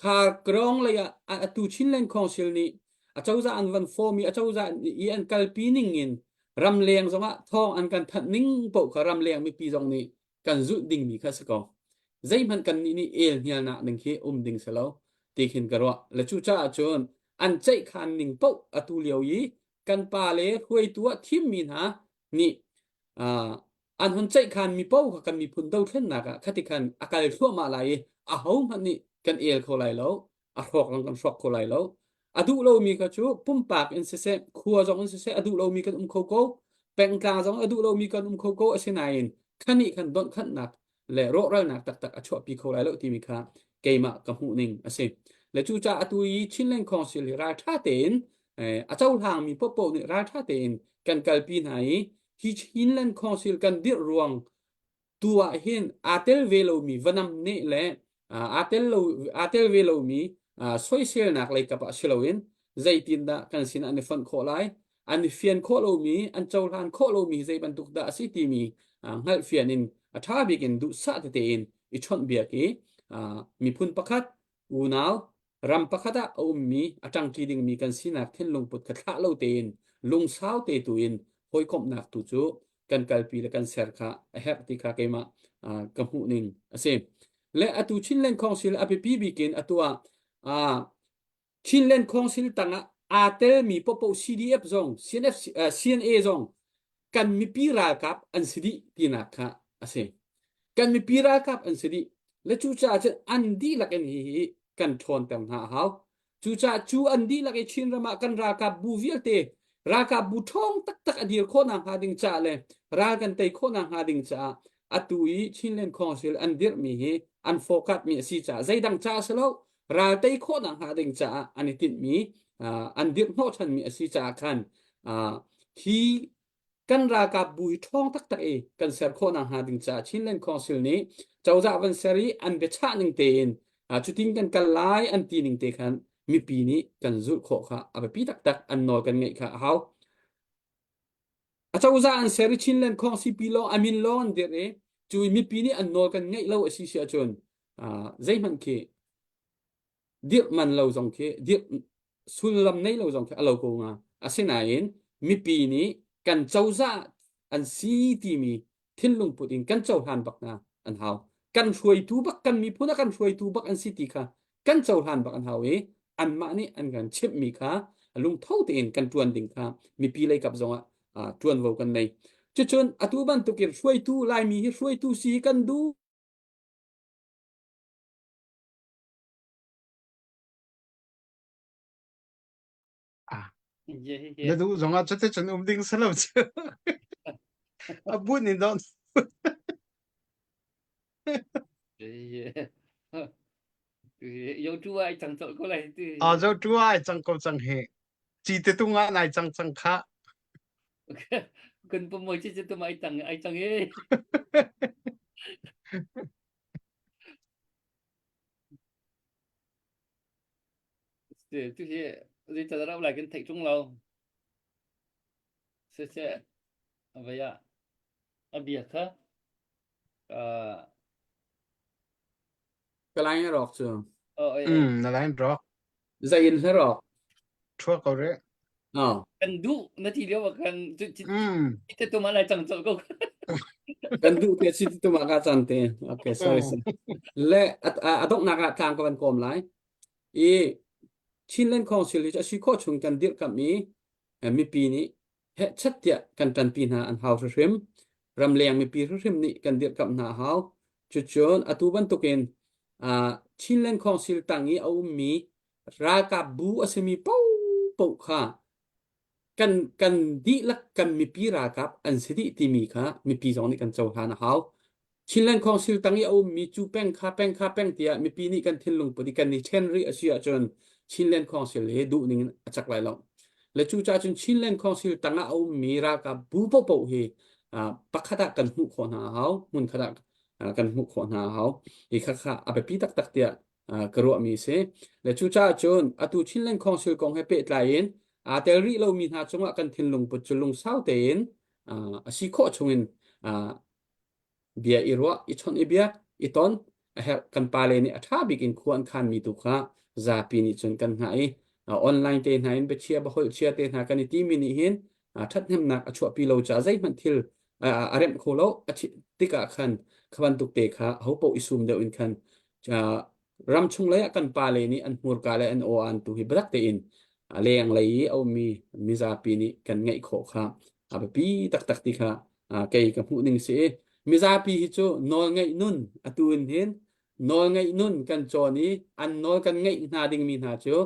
kha krong lei ah atu Chinland Council nih a cozah an van form i a cozah i an kalpi ning in ramleng zongah thawng an kan thanh ning paoh kha ramleng mipi zong nih kan zulh dingmi kha si ko. Zeihmanh kan nih nih el hnialnak ding khi um ding si lo ti khin ka ruah. Le cucaah cun an ceihkhan ning paoh atu lio i kan pa le hruaitu ah thimmi hna nih uh, an hun ceihkhan mi paoh kha kan miphun dothlennak ah khati khan a kal thluahmah lai i ahohmanh nih kan el kho lai lo a hrawk zong kan hrawk kho lai lo a duh lomi kha cu pumpak in siseh khua zong in siseh a duh lomi kan um kho ko pengtlang zong a duh lomi kan um kho ko asinain khani khan donhkhanhnak. le rawhralnak taktak a chuahpi kho lai lo timi kha keimah ka hmuh ning a si. Le cucaah atu i Chinland Council hi ralṭha tein a cohlangmi paohpaoh nih ralṭha tein kan kalpi hna i hi Chinland Council kan dirh ruang tu ah hin aa tel ve lomi vanam nih le aa tel lo aa tel ve lomi soiselnak lei kap ah si loin zeitindah kan sin an i fonh khawh lai an i fian khawh lomi an cohlan khawh lomi zei bantuk dah a si timi hngalhfian in a ṭha bik in duhsah tete in i chawnhbiak i miphun pakhat unau ram pakhat ah a ummi a ṭangṭi dingmi kan sinak thinlung put kha thlah lo tein lungsau te tu in hawikomhnak tu cu kan kalpi le kan ser kha a herh ti kha keimah ka hmuh ning a si. Le atu Chinland Council a biapi bik in atu ah Chinland Council tangah aa telmi popo CDF zong CNF, CNA zong kan mipi ralkap an si dih tinak kha a si. Kan mipi ralkap an si dih. Le cucaah cun an dihlak in hihi kan ṭhawnter hna a hau. Cucaah cu an dihlak i Chinram ah kan ralkap bu vialte ralkap bu ṭhawng taktak a dir khawh nakhnga ding caah le ral kan tei khawh nakhnga ding caah atu i Chinland Council an dirhmi hi an fokat mi a si caah zeidang caah si lo ral tei khawh nakhnga ding caah an i tinhmi an dirh hnawhchanmi a si caah khan hi kan ralkap bu hi ṭhawng taktak i kan ser khawh nakhnga ding caah Chinland Council nih cozah van ser i an biachah ning tein cutin kan kal lai an ti ning te khan mipi nih kan zulh khawh kha a biapi taktak an nawl kan ngeih kha a hau. Acozah an ser i Chinland Khawngsipi lawng a min lawng an dirh i cu i mipi nih an nawl kan ngeih lo a si si ahcun zeihmanh khi dirh man lo zong khi dirh sullam nei lo zong khi a lo ko hnga. Asinain mipi nih kan cozah an si timi thinlung put in kan cohlan bak hna an hau. Kan hruaitu bak kan miphun ah kan hruaitu bak an si ti kha kan cohlan bak an hau i anmah nih an kan chimhmi kha lungtho tein kan ṭuan ding kha mipi lei kap zongah ṭuanvo kan nei. Cucun atu bantukin hruaitu Laimi hi hruaitu si kan duh. Ah, na duh zongah cuticun um ding si lo cu. A bun in don. Yo tu ai cang col ko lai ti. Ah, zo tu ai cang ko cang he. Ci te tung ah nai cang cang kha. Kun pum moi chi tu mai tang ai cang e. Tu hi zei ca dah lai kan theih tung lo. Se se avaya abia kha Ka line a rawk cu. Mm, na line rawk. Zei in hla rawk? Thua ko re. Oh. Kan duh na ti lio kan Mm. te tu ma lai cang chol ko. Kan duh te si tu ma ka chan te. Okay, sorry. sorry. Le a donghnak ah tlang ka van kawm lai. I Chinland Council hi a si khawh chung kan dirhkamh i mipi nih hehchat tiah kan ṭanpi hna an hau hrimhrim. Ramleng mipi hrimhrim nih kan dirhkamh hna a hau. Cucun atu bantukin uh, Chinland Council tang i a ummi ralkap bu a simi paohpaoh kha kan kan dihlak kan mipi ralkap an si dih timi kha mipi zong nih kan cohlan a hau. Chinland Council tang i a ummi cu peng kha peng kha peng tiah mipi nih kan thinlung put i kan i ṭhen rih a si ahcun Chinland Council hi duh ning in a cak lai lo. Le cucaah cun Chinland Council tang ah a ummi ralkap bu paohpaoh hi pakhat ah kan hmuh khawh hna a hau, hmunkhat ah kan hmuh khawh hna a hau. Hi kha kha a biapi taktak tiah ka ruahmi a si. Le cucaah cun atu Chinland Council kong he pehtlai in aa tel rih lomi hna cungah kan thinlung put cu lungsau tein a si khawh chungin bia i ruah, i chawnh i biak, i ton a herh. Kan pale nih a ṭha bik in khua an khanmi tu kha zapi nih cun kan hngah i online te hna in biachia biaholh chia te hna kan i timi nih hin ṭhathnemnak a chuahpi lo caah zeihmanh thil a remh kho lo a tikah khan kha bantuk te kha hopaoh i sum deuh in khan ramchung lei ah kan pale nih an hmurka le an aw an tu hi biatak tein a leng lei i a ummi mizapi nih kan ngeih khawh kha a biapi taktak ti kha kei ka hmuh ning si i mizapi hi cu nawl ngeih nun atu in hin nawl ngeih nun kan cawn i an nawl kan ngeih hna dingmi hna cu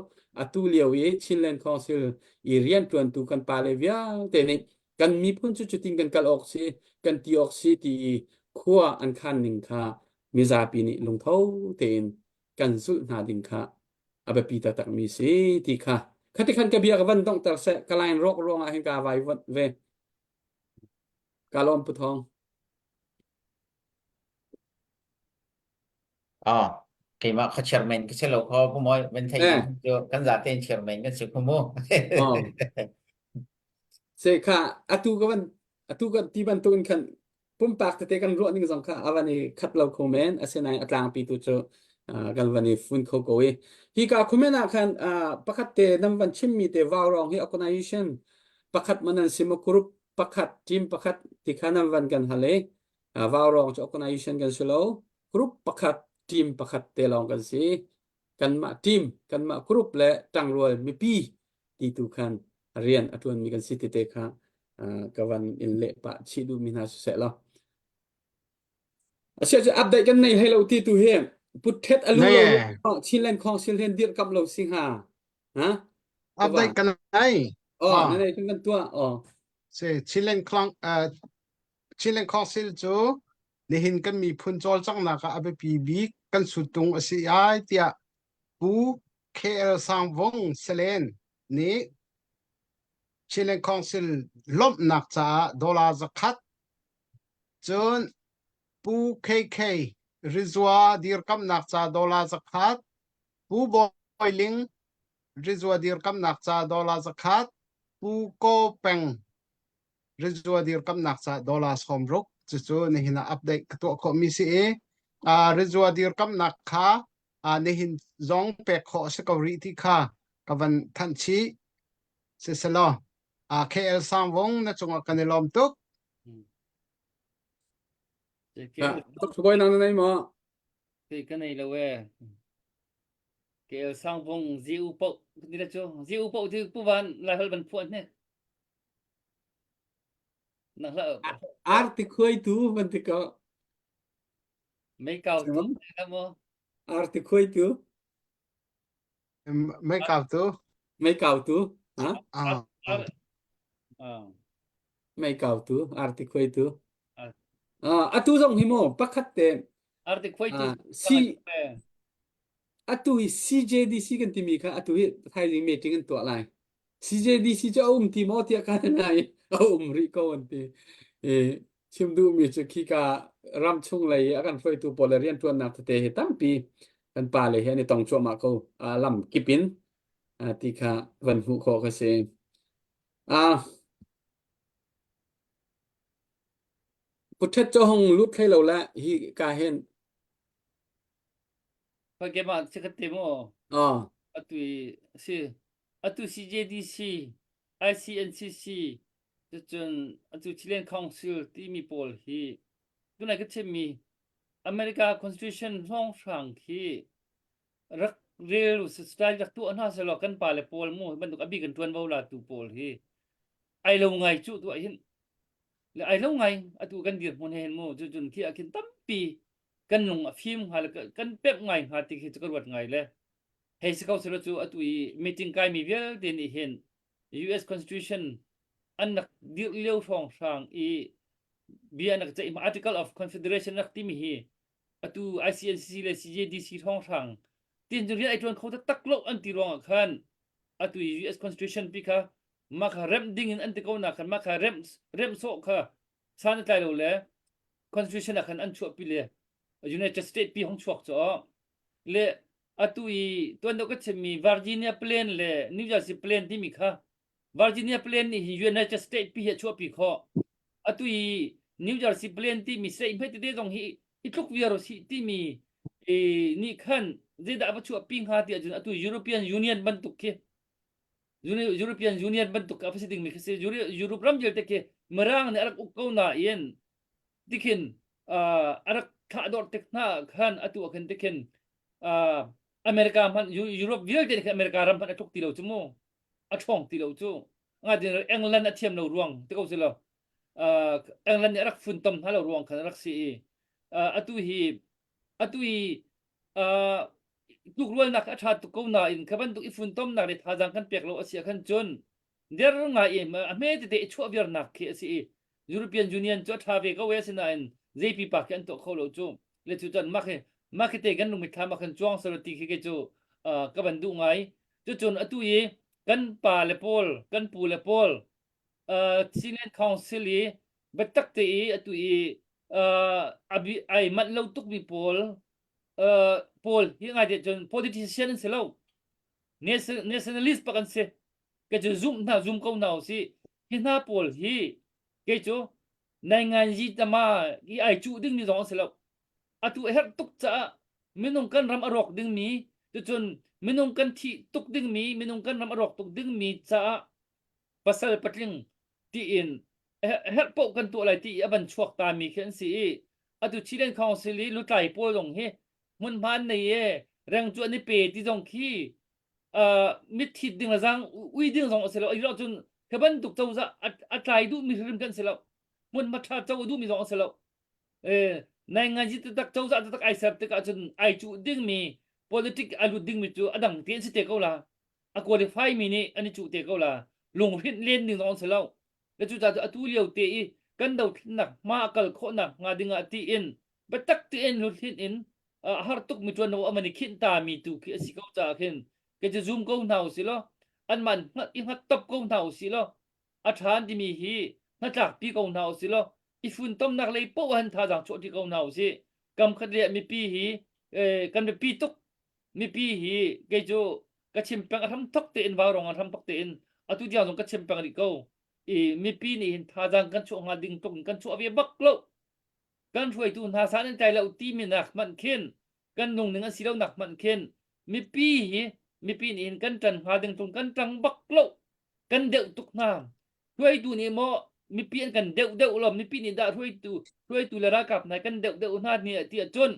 atu lio i Chinland Council i rianṭuantu kan pale vialte nih kan miphun cu cutin kan kal awk si kan ti awk si ti i Khua an khan ning kha mizapi nih lungtho tein kan zulh hna ding kha a biapi taktakmi si ti kha khati khan ka bia ka van donghter seh ka line rawk ruangah hin ka vai vonh ve ka lawm pu thawng Ah, keimah kha chairman ka si lo kho pu moi van thei eh cu kan za tein chairman kan si khu mu. oh se kha atu ka van atu kan ti bantuk in khan pumpak tete kan ruah ning zong kha a van i khat lo kho men asinain a tlangpi tu cu kan van i fun kho ko i hi ka comment ah khan pakhat te nan van chimmi te vaurawng hi organization pakhat man an sim group pakhat team pakhat ti kha nan van kan hal i vaurawng cu organization kan si lo group pakhat team pakhat te lawng kan si kanmah team kanmah group le ṭangrual mipi ti tu khan rian a ṭuanmi kan si tete kha ka van in leh pah chih duhmi hna siseh law Asiah cu update kan nei hlei lo ti tu hi put thet alu lo Chinland Council hin dirkamh lo si hnga ha update kan nei oh na nei kan tuah oh se Chinland Chinland Council cu nihin kan miphun cawlcanghnak ah a biapi bik kan suttung a si ai tiah Pu KL Sangvung Selen nih Chinland Council lawmhnak caah dollar zakhat cun Pu KK Rizwa dirkamnak ca dollar zakhat Pu Bawi Ling Rizwa dirkamnak ca dollar zakhat Pu Ko Peng rizua dirkamnak ca dollar 60 cucu nihin ah update ka tuah khawhmi si i rizua dirkamnak kha nihin zong pek khawh a si ko rih ti kha ka van thanh chih siselaw KL Sangvung na cungah kan i lawm tuk. Koi nang na nei maw? Kei ka nei lo e. KL Sangvung ziu po ti la cu ziu po ti pu van lai hol ban phuan hnek. Arti khuaitu van ti ko. Mei kau tu maw? Arti khuaitu. Mei kau tu. Mei kau tu. Ha? Mei kau tu, arti khuaitu. Atu zong hi mo pakhat te arti khuaitu si Atu hi CJDC kan timi kha atu hi thaizing meeting an tuah lai. CJDC cu a um ti maw tiah ka nai a um rih ko an ti. I chim duhmi cu khika ram chung lei i a kan hruaitu pawl le rianṭuannak tete hi tampi kan pa le hi an i tong cuahmah ko lam kip in ti kha van hmuh khawh ka si. Ah, Puthet cu hong lut hlei lo le hi ka hin Keimah chikkhat te maw? Ah. Atu i si atu CJDC, ICNCC, cucun atu Chilean Council timi pawl hi tunai ka chimmi America Constitution hrawnghrang khi rak rel style rak tuah hna selaw kan pale pawl mu bantuk a bik in ṭuanvo latu pawl hi ai lo ngai cu tuah hin le ai lo ngai atu kan dirhmun he hin mu cucun khi ah khin tampi kan lung a fim hnga le kan pemh ngai hnga ti khi cu ka ruat ngai le hei si ko selaw cu atu i meeting kai mi vialte nih hin US Constitution an rak dirh lio hrawnghrang i bia an rak ceih Article of Confederation rak timi hi atu ICNCC le CJDC hrawnghrang tin cu rian ai ṭuan kho taktak lo an ti ruangah khan atu i US Constitution pi kha mah kha remh ding in an ti ko na khan mah kha remh remh sawh kha san a tlai lo le constitution ah khan an chuahpi le United States pi hong chuak cu le atu i tuan deuh ka chimmi Virginia Plan le New Jersey Plan timi kha Virginia Plan nih hin United States pi hi a chuahpi khawh atu i New Jersey Plan timi state hme tete zong hi i tluk viar si timi e, nih khan zeidah a va chuahpi hnga ti ahcun atu European Union bantuk khi European Union bantuk a si dingmi khi si Europe ram vialte khi Mirang nih a rak uk ko nain tikhin a rak thlahdorh tik hna khan atu ah khan tikhin America hmanh Europe vialte nih khan America ram hmanh a tluk ti lo cu mu a ṭhawng ti lo cu ngatin England a thiam lo ruang ti ko si lo England nih a rak funtom hna lo ruang khan a rak si i atu hi atu hi tlukrualnak a ṭha tuk ko nain kha bantuk i funtomnak le thazaang kan pek lo a si ah khan cun der ngai i a hme tete i chuah viarnak khi a si i European Union cu a ṭha ve ko e asinain. Zei pipa khi an tuah kho lo cu. Le cu cun mah khi mah khi te kan lungmithlam ah khan cuang selaw ti khi kei cu uh, ka van duh ngai. Cucun atu i kan pa le pawl, kan pu le pawl uh, Chinland Council i biatak te i atu i uh, abi ai manh lo tukmi pawl uh, pawl hi ngai te cun politician an si lo. Nationalist pak an si. Kei cu zum hna zum ko hna usih. Hi hna pawl hi kei cu nainganzi tama i ai cuh dingmi zong an si lo. Atu a herh tuk caah minung kan ram a rawk dingmi tucun minung kan thih tuk dingmi minung kan ram a rawk tuk dingmi caah pasal patling tiin herh paoh kan tuah lai ti i a van chuak ta mi khi an si i atu Chinland Council i lutlai pawl zong hi hmunhma an nei e reng cu an i pe ti zong khi uh, mitthit ding le zang ui ding zong a si lo ai lo cun khi bantuk cozah a tlai duh mi hrim kan si lo hmunhma tha co a duh mi zong a si lo eh nai ngai ji tak cozah tak ai ser tikah cun ai cuh ding mi politic a lut ding mi cu a dang te an si te ko la a qualify mi nih an i cuh te ko la lunghrinh len ding zong an si lo le cucaah cu atu lio te i kan dothlennak hma a kal khawhnak hnga ding ah tiin biatak tein luthlinh in a har tuk mi ṭuan lo a man i khinh ta mi tu khi a si ko caah khin kei cu zum ko hna usih law anmah i hngat top ko hna usih law a ṭha an timi hi hnatlak pi ko hna usih law i funtomnak lei poh han thazaang chuah ṭi ko hna usih kam khat le mipi hi kan biapi tuk mipi hi kei cu ka chim peng a hram thok tein vaurawng a hram thok tein atu tiang zong ka chim peng rih ko i mipi nih hin thazaang kan chuah hnga ding tluk in kan chuah ve bak lo kan hruaitu hna san an tlai lo timi nak hmanh khin kan nung ning an si lo nak hmanh khin mipi hi mipi nih hin kan ṭan hnga ding tlung kan ṭang bak lo kan deuh tuk hna hruaitu nih maw mipi an kan deuh deuh lo mipi nih dah hruaitu hruaitu le ralkap hna kan deuh deuh hna ni ti ahcun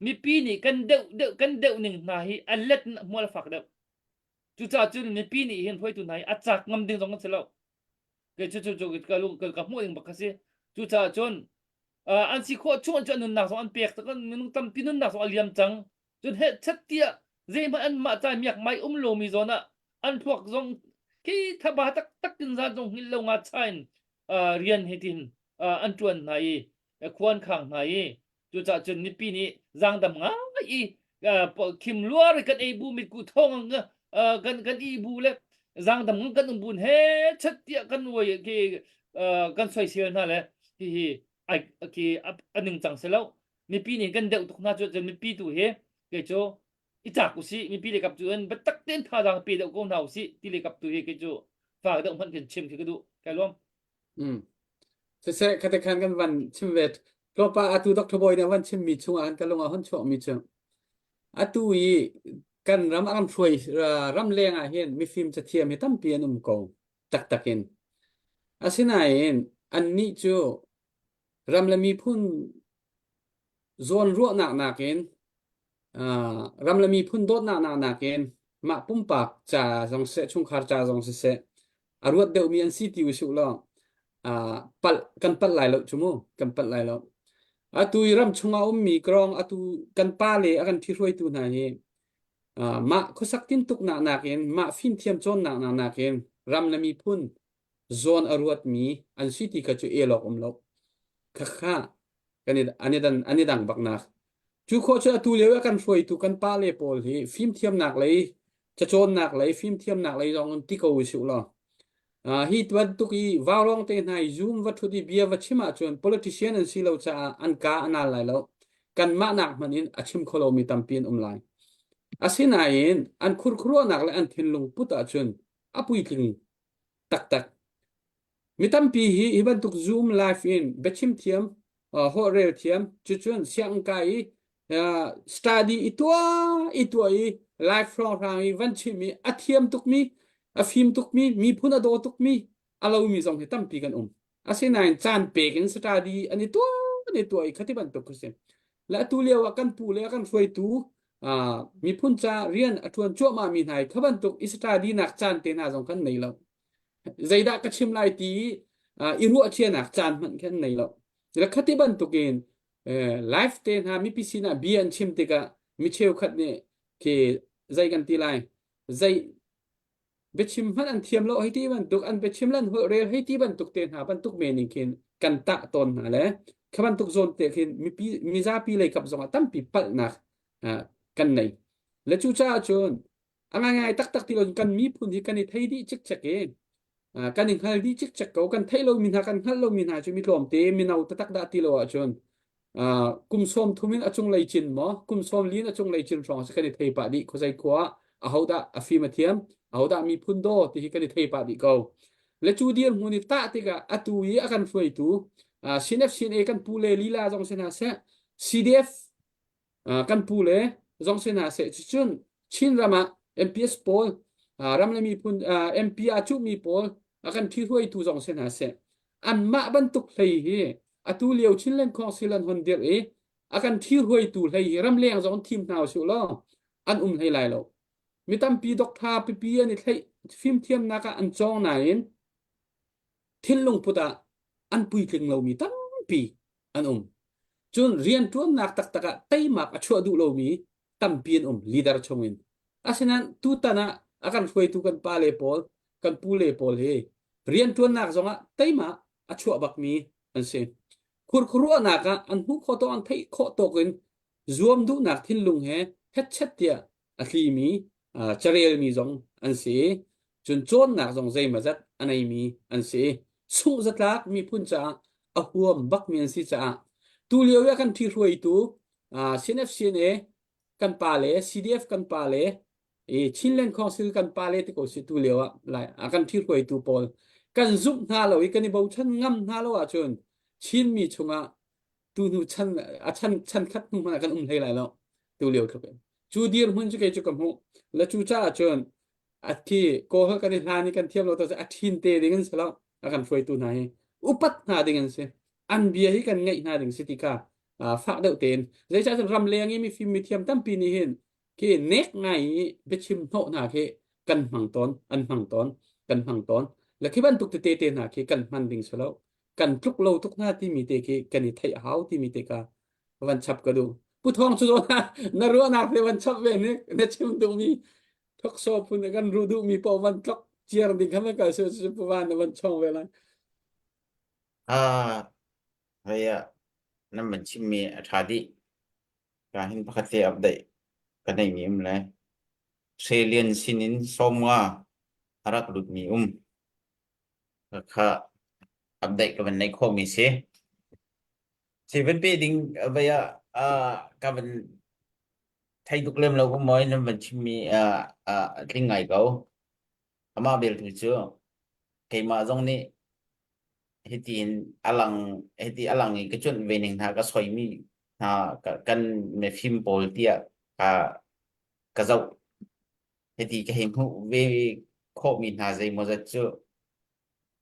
mipi nih kan deuh deuh kan deuh ning hna hi a let in hmual a fak deuh cucaah cun mipi nih hin hruaitu hna hi a cak ngam ding zong an si lo ke cu cu cu ka lung ka hmuh ding bak kha si cucaah cun an si khawh chung cu an nunnak zong an pek minung tampi nunnak zong a liam cang cun heh chat tiah zeihmanh an mah ca miak mai um lomi zawn ah an thluak zong khi thaba taktak in zan zong hngilh lo nga cha in rian hi tin an tuan hna i khuan khang hna i cucaah cun mipi nih zaangdam ngai i khim luar kan ei bu mitku thong kan kan i bu le zaangdam kan um bun he chat tiah kan uai khi kan soisel hna le hi hi ai khi a ning cang se lo mipi nih kan deuh tuk hna cu cun mipi tu hi kei cu i cak usih mipi le kap cu in biatak tein thazaang pe deuh ko hna usih ti le kap tu hi kei cu fak deuh hmanh kan chim khi ka duh kai lawm Mm. Siseh khate khan kan van chim ve tlawpa atu Dr. Bawi nih a van chim mi chung ah ka lung ah hon chuak mi cu atu i kan ram a kan hruai ram leng ah hin mifim cathiam hi tampi an um ko taktak in asinain annih cu ram le miphun zawn ruahnak nakin ram le miphun dawtnak nak nakin mah pumpak ca zong siseh chungkhar ca zong siseh a ruat deuhmi an si ti usih law palh kan palh lai lo cu mu kan palh lai lo atu i ram chungah ummi krong atu kan pa le a kan ṭhihruaitu hna hi mah khuasak tintuknak nakin mah fimthiam cawnnak nak nakin ram le miphun zawn a ruatmi an si ti kha cu el awk um lo khakha kan i an i dan an i dang baknak cu khawh cu atu lio ah kan hruaitu kan pale pawl hi fimthiamnak lei cacawnnak lei fimthiamnak lei zong in ti ko usih law uh, hi bantuk i vaurawng te hna i zoom va thut i bia va chim ahcun politician an si lo caah an ka a nal lai lo kanmah nak hmanh in a chim kho lomi tampi an um lai asinain an khurkhuruahnak le an thinlung put ahcun a puitling taktak Mi tampi hi hi bantuk Zoom live in biachim thiam, uh, holhrel thiam, cucun sianginn kai i uh, study i tuah i tuah i live hrawnghrang i van chim i a thiam tukmi, a fim tukmi, miphun a daw tukmi, a lomi zong hi tampi kan um. Asinain caan pek in study an i tuah an i tuah i khati bantuk kha si. Le atu lio ah kan pu le kan hruaitu uh, miphun ca rian a ṭuan cuahmah mi hna i kha bantuk i study nak caan te hna zong kan nei lo. Zeidah ka chim lai ti i ruahcianak caan hmanh khi an nei lo. Le khati bantukin live te hna mipi sinah bia an chim tikah mi cheukhat nih khi zei kan ti lai zei biachim hmanh an thiam lo hei ti bantuk an biachim lan holh rel hei ti bantuk te hna bantuk men in khin kan tah tawn hna le. Kha bantuk zawn te khin mipi mizapi lei kap zongah tampi palhnak kan nei. Le cu caah cun a ngaingai taktak ti lo kan miphun hi kan i thei dih cikcek i kan i hngal dih cikcek ko kan theih lomi hna kan hngalh lomi hna cu mi tlawmte mino taktak dah ti lo ahcun kum sawm thum in a cunglei cin maw kum sawm li in a cunglei cin hrawng si kan i thei pah dih khuazei khua ahodah a fim a thiam ahodah miphun daw ti hi kan i thei pah dih ko le cu dirhmun i tah tikah atu i a kan hruaitu CNF CNA kan pu le lila zong si hna seh CDF kan pu le zong si hna seh cucun Chin ram ah MPS pawl ram le miphun MP aa cuhmi pawl a kan ṭhihruaitu zong si hna seh anmah bantuk hlei hi atu lio Chinland Council an hon dirh i a kan ṭhihruaitu hlei hi ramleng zong thim hna usih law an um hlei lai lo mi tampi doktha pipi an i thleih fimthiamnak ah an cawng nain thinlung put ah an puitling lomi tampi an um. Cun rianṭuannak taktak ah teimak a chuah duh lomi tampi an um leader chungin. Asinain tutan ah a kan hruaitu kan pale pawl, kan pule pawl hi rianṭuannak zongah teimak a chuah bakmi an si. Khurkhuruahnak ah an hmuh khawh tawk an theih khawh tawk in zuam duhnak thinlung he hetchet tiah a tlimi carelmi zong an si i cun cawnnak zong zeimawzat a neimi an si i sungh zatlak miphun caah a huam bakmi an si caah tulio i a kan ṭhihruaitu CNF-CNA kan pa le CDF kan pa le i Chinland Council kan pa le ti ko si tulio ah lai a kan ṭhihruaitu pawl kan zumh hna lo i kan i bochan ngam hna lo ahcun Chinmi chungah tu hnu chan a chan chan khat hnu hmanh ah kan um hlei lai lo tu lio tluk in cu dirhmun cu kei cu ka hmuh le cu caah cun a khi kawl kan i hlan i kan thiam lo to a ṭhin te ding an si lo a kan hruaitu hna hi upat hna ding an si an bia hi kan ngaih hna ding si ti kha fak deuh tein zeicah cun ramleng i mifim mithiam tampi nih hin khi nek ngai i biachim hnawh hna khi kan hmang tawn an hmang tawn kan hmang tawn le khi bantuk tete te hna khi kan hman ding si lo kan tluk lo tuk hna timi te khi kan i theih a hau timi te kha van chap ka duh pu thawng cu na ruahnak te van chap ve ni na chim duhmi thokso phun kan ruh duhmi paoh van tlok ciar ding kha ka su su pu van na van chong ve lai Ah, hei ah nan van chimmi a ṭha dih. Ka hin pakhat te update ka neihmi um le Australian sinin sawmnga a rak lutmi um. Kha update ka van neih khawhmi si. Si van pe ding vai ah ah, ka van thei tuk lem lo ko mawi nan van chimmi ah ah a tling ngai ko. Amah belte cu keimah zong nih hitin a lang hiti a lang i ka cuanh ve ning hna ka soimi hna kan mifim pawl tiah ka ka zoh hiti ka hei hmuh ve khawhmi hna zeimawzat cu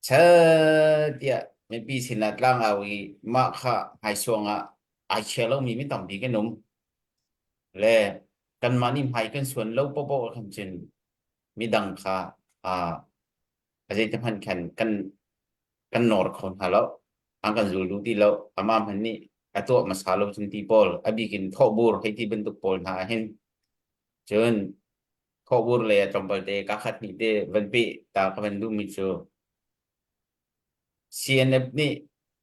chel tiah mipi sinah tlangau i mah kha hmaisuang ah ai chia lomi mi tampi kan um le kanmah nih hmai kan suan lo popoh khan cun midang kha uh, a zeiti hmanh khan kan kan nawr kho hna lo an kan zul duh ti lo amah hmanh nih a tuah hmasa lo cun ti pawl a bik in thawhbur hei ti bantuk pawl hna ah hin cun thawhbur le tlawmpal te ka khat hnih te van pe ta ka van duhmi cu CNF nih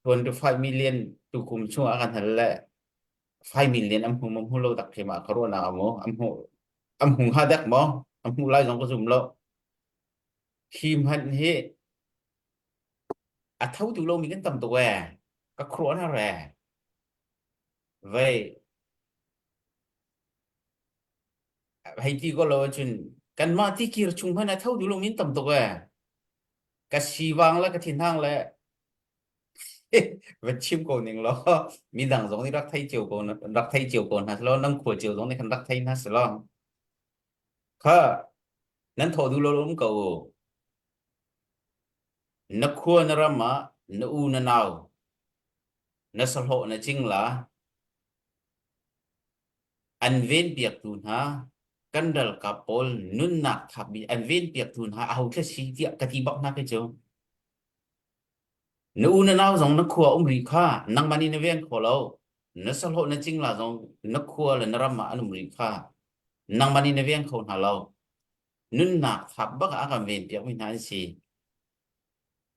25 million tukum chung a kan hal le 5 million an hmu maw hmu lo tak khi ma ka ruahnak amu an hmu an hmu hnga dek maw an hmu lai zong ka zum lo Hi hmanh hi a tho duh lomi kan tam tuk ee. Ka khuaruah hna re. Vei hei ti ko lo ahcun kanmah ti kir chung hmanh a tho duh lomi an tam tuk ee. Ka sivang le ka thinhang le va chim ko ning law midang zong nih rak thei cio ko rak thei cio ko hna selaw nang khua cio zong nih khan rak thei hna selaw Kha nan thawh duh lo um ko u. Na khua na ram ah na u na nau na sahlawh na cingla an venpiaktu hna kan ralkap pawl nunnak thap bi an venpiaktu hna aho thla si tiah ka ti bak hna khi cu. Na u na nau zong na khua um rih kha nangmah nih na veng kho lo. Na sahlawh na cingla zong na khua le na ram ah an um rih kha nangmah nih na veng kho hna lo. Nunnak thap bak ah a kan ven piakmi hna an si.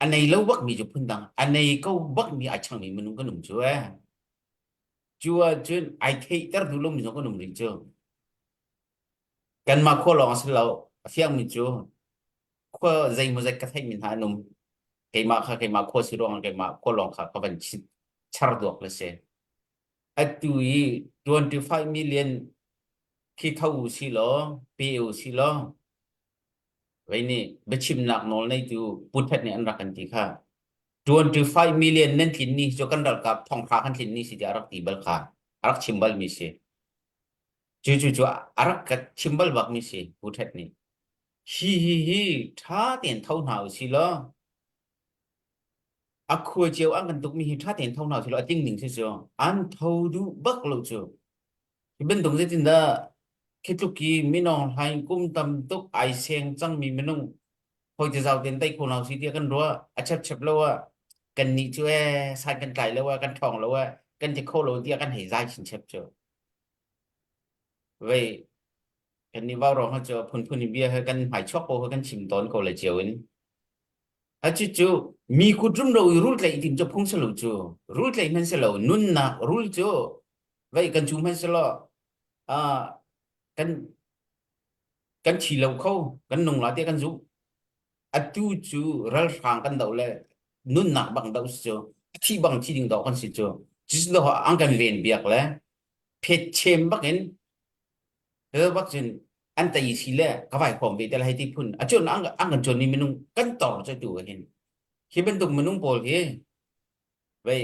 A nei lo bak mi cu phundang, a nei ko bak mi ai changmi minung kan um cu eh. Cu ahcun ai theihter duh lomi zong kan um rih cu. Kanmah khua lawng a si lo, a fiangmi cu khua zeimawzet ka theihmi hna an um. Keimah kha keimah khua si ruangah keimah khua lawng kha ka van char duak le si. Atu i 25 million khi tho u si law, pe u si law, vei nih biachimnak nawl neitu Pu Htet nih an rak kan ti kha. 25 million nan tlin ni cu kan ralkap thonghra kan tlin ni si tiah a rak ti bal kha. A rak chim balmi si. Cu cu cu a rak ka chim bal bakmi si Pu Htet nih. Hi hi hi ṭha tein tho hna u si law a khua cio an kan tukmi hi ṭha tein tho hna u si law a tling ding si cu an tho duh bak lo cu. Hi bantuk zeitindah khi tluk i minung hlaing kum tam tuk ai seng cangmi minung hawi te zau ten tei kho hna u si tiah kan ruah a chepchep lo ah kan nih cu ee san kan tlai lo ah kan ṭhawng lo ah kan ti kho lo tiah kan hei zai chinchep cu. Vei kan nih vaurawng ha cu phunphun in bia he kan hmai chuak ko he kan chim tawn ko le cio in. A cu cu mi kut rumro i rul tlaih tim cu phung si lo cu. Rul tlaih hmanh si lo nunnak rul cu vei kan cu hmanh si lo ah kan kan thi lo kho kan nung la tiah kan zumh. Atu cu ralhrang kan doh le nunnak bang doh si cu thi bang thi ding doh kan si cu. Cucu ang kan ven biak le phetchem bak in he bak cun an tei si le ka vai khom ve te lai ti phun a cun ang ang kan chon mi minung kan tor che tu hin hi bantuk minung pawl hi vei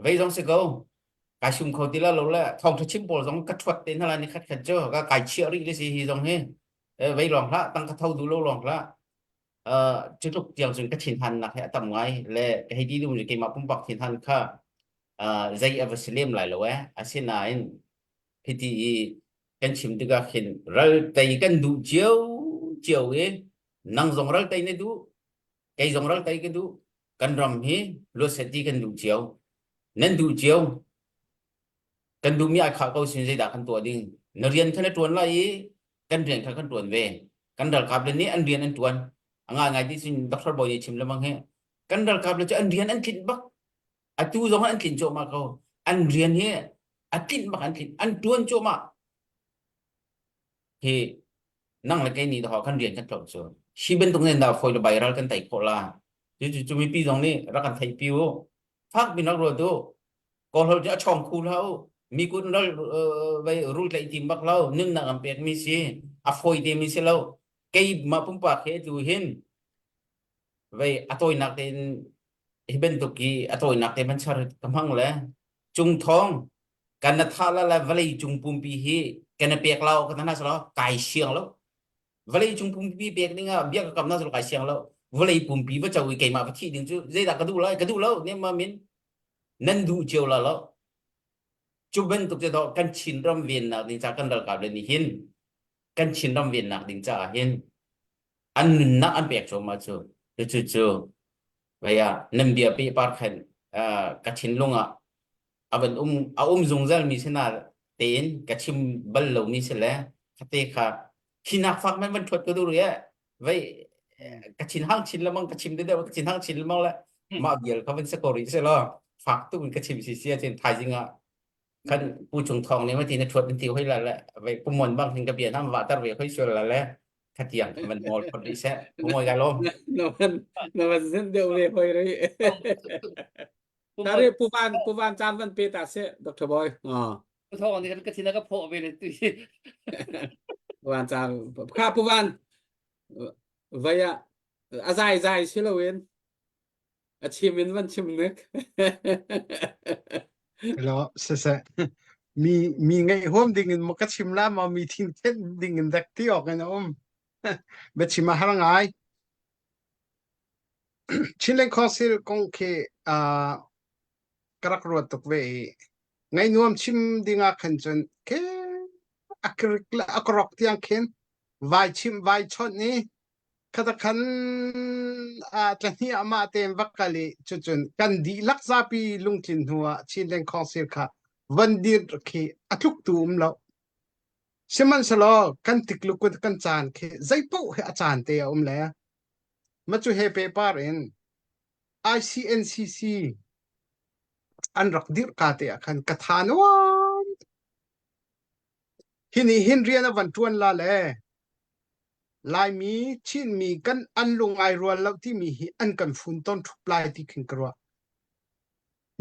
vei zong si ko kai sum kho ti la lo le thong tha chim pawl zong ka thuat te na la ni khat khat chu ka kai chia ri le si hi zong hi vei long hla tang ka tho du lo long hla cu tluk tiang cun ka thin han nak he a tam ngai le ka hei ti dum keimah pumpak thin han kha zei a va si lem lai lo eh asinain hiti i kan chim tikah khin ral tei kan duh cio cio i nang zong ral tei na duh kei zong ral tei ka duh kan ram hi luat ti kan duh cio nan duh cio kan duhmi ai khah ko sin zeidah kan tuah ding na rian kha na tuan lai i kan rian kha kan tuan ve kan ralkap le nih an rian an tuan a ngai ngai ti sin Dr. Boy nih chim lemang he kan ralkap le cu an rian an tlinh bak atu zong an tlinh cuahmah ko an rian hi a tlinh bak an tlinh an tuan cuahmah hi nang le kei nih dah kan rian kan tlolh cu hi bantuk nen dah foi le bai ral kan tei khawh la cu cu cu mipi zong nih rak kan theih pi u fak bin rak ruat u kawlhol cu a chawng khu hlah u mi kun ral vai rul tlaih tim bak lo nunnak an pek mi si a foi te mi si lo kei mah pumpak he tu hin vei a tawinak tein hi bantuk hi a tawinak te man char ka hmang le cung thong kan na tha la la vawlei cung pumpi hi kan na pek lo ka na salo kai siang lo vawlei cung pumpi pek ding ah bia ka kam na salo kai siang lo vawlei pumpi va cho i keimah va thi ding cu zeidah ka duh lai ka duh lo ne ma min nan duh cio la lo cu bantuk te kan Chin ram vennak ding ca kan ralkap le nih hin kan Chin ram vennak ding caah hin an nunnak an pek cuahmah cu cucu cu vei ah nan bia pehpar khan ka thinlung ah a van um a um zungzal mi sina tein ka chim bal lomi si le khate kha khinak fak man van thuat ka dur ye vei ka chin hang chin lamang ka chim de ka chin hang chin lamang le mah bial kha van se ko ri se lo fak tu ka chim si sia chin thaizing ah kan pu chung thong ne ma ti na thuat ti hoi la le vei pumon bang hin ka bia nam wa tar ve hoi sual la le khatiang van ngol phot rih seh ngoi ga lo na van na van zen deuh ve hoi ri Tari pu van pu van caan van pe ta se Dr. Boy ah Pu thong ni kan ka thina ka pho ve le tu van caan kha pu van vaya a zai zai si lo in A chim in van chim nik. Lo siseh mi mi ngeih huam ding in maw ka chim la maw mi thin khenh ding in dek ti awk in a um. Biachim a har ngai. Chinland Council kong khi uh, ka rak ruat tuk ve i ngai nuam chim ding ah khan cun ke a krik le a krok tiang khin vai chim vai chawnh i Khatakhan ah tlahnih amah tein va kal i cucun kan dihlak zapi lungtlin hnu ah Chinland Council kha van dir khi a tluktu um lo. Sihmanhsehlaw kan tikluk kan caan khi zeipaoh hi a caan te a um le ma cu he pehpar in. ICNCC an rak dirh ka te ah khan ka tha nuam. Hi nih hin rian a van ṭuan la le Laimi, Chinmi kan an lung ai rual lo timi hi an kan fun ton ṭhup lai ti khin ka ruah.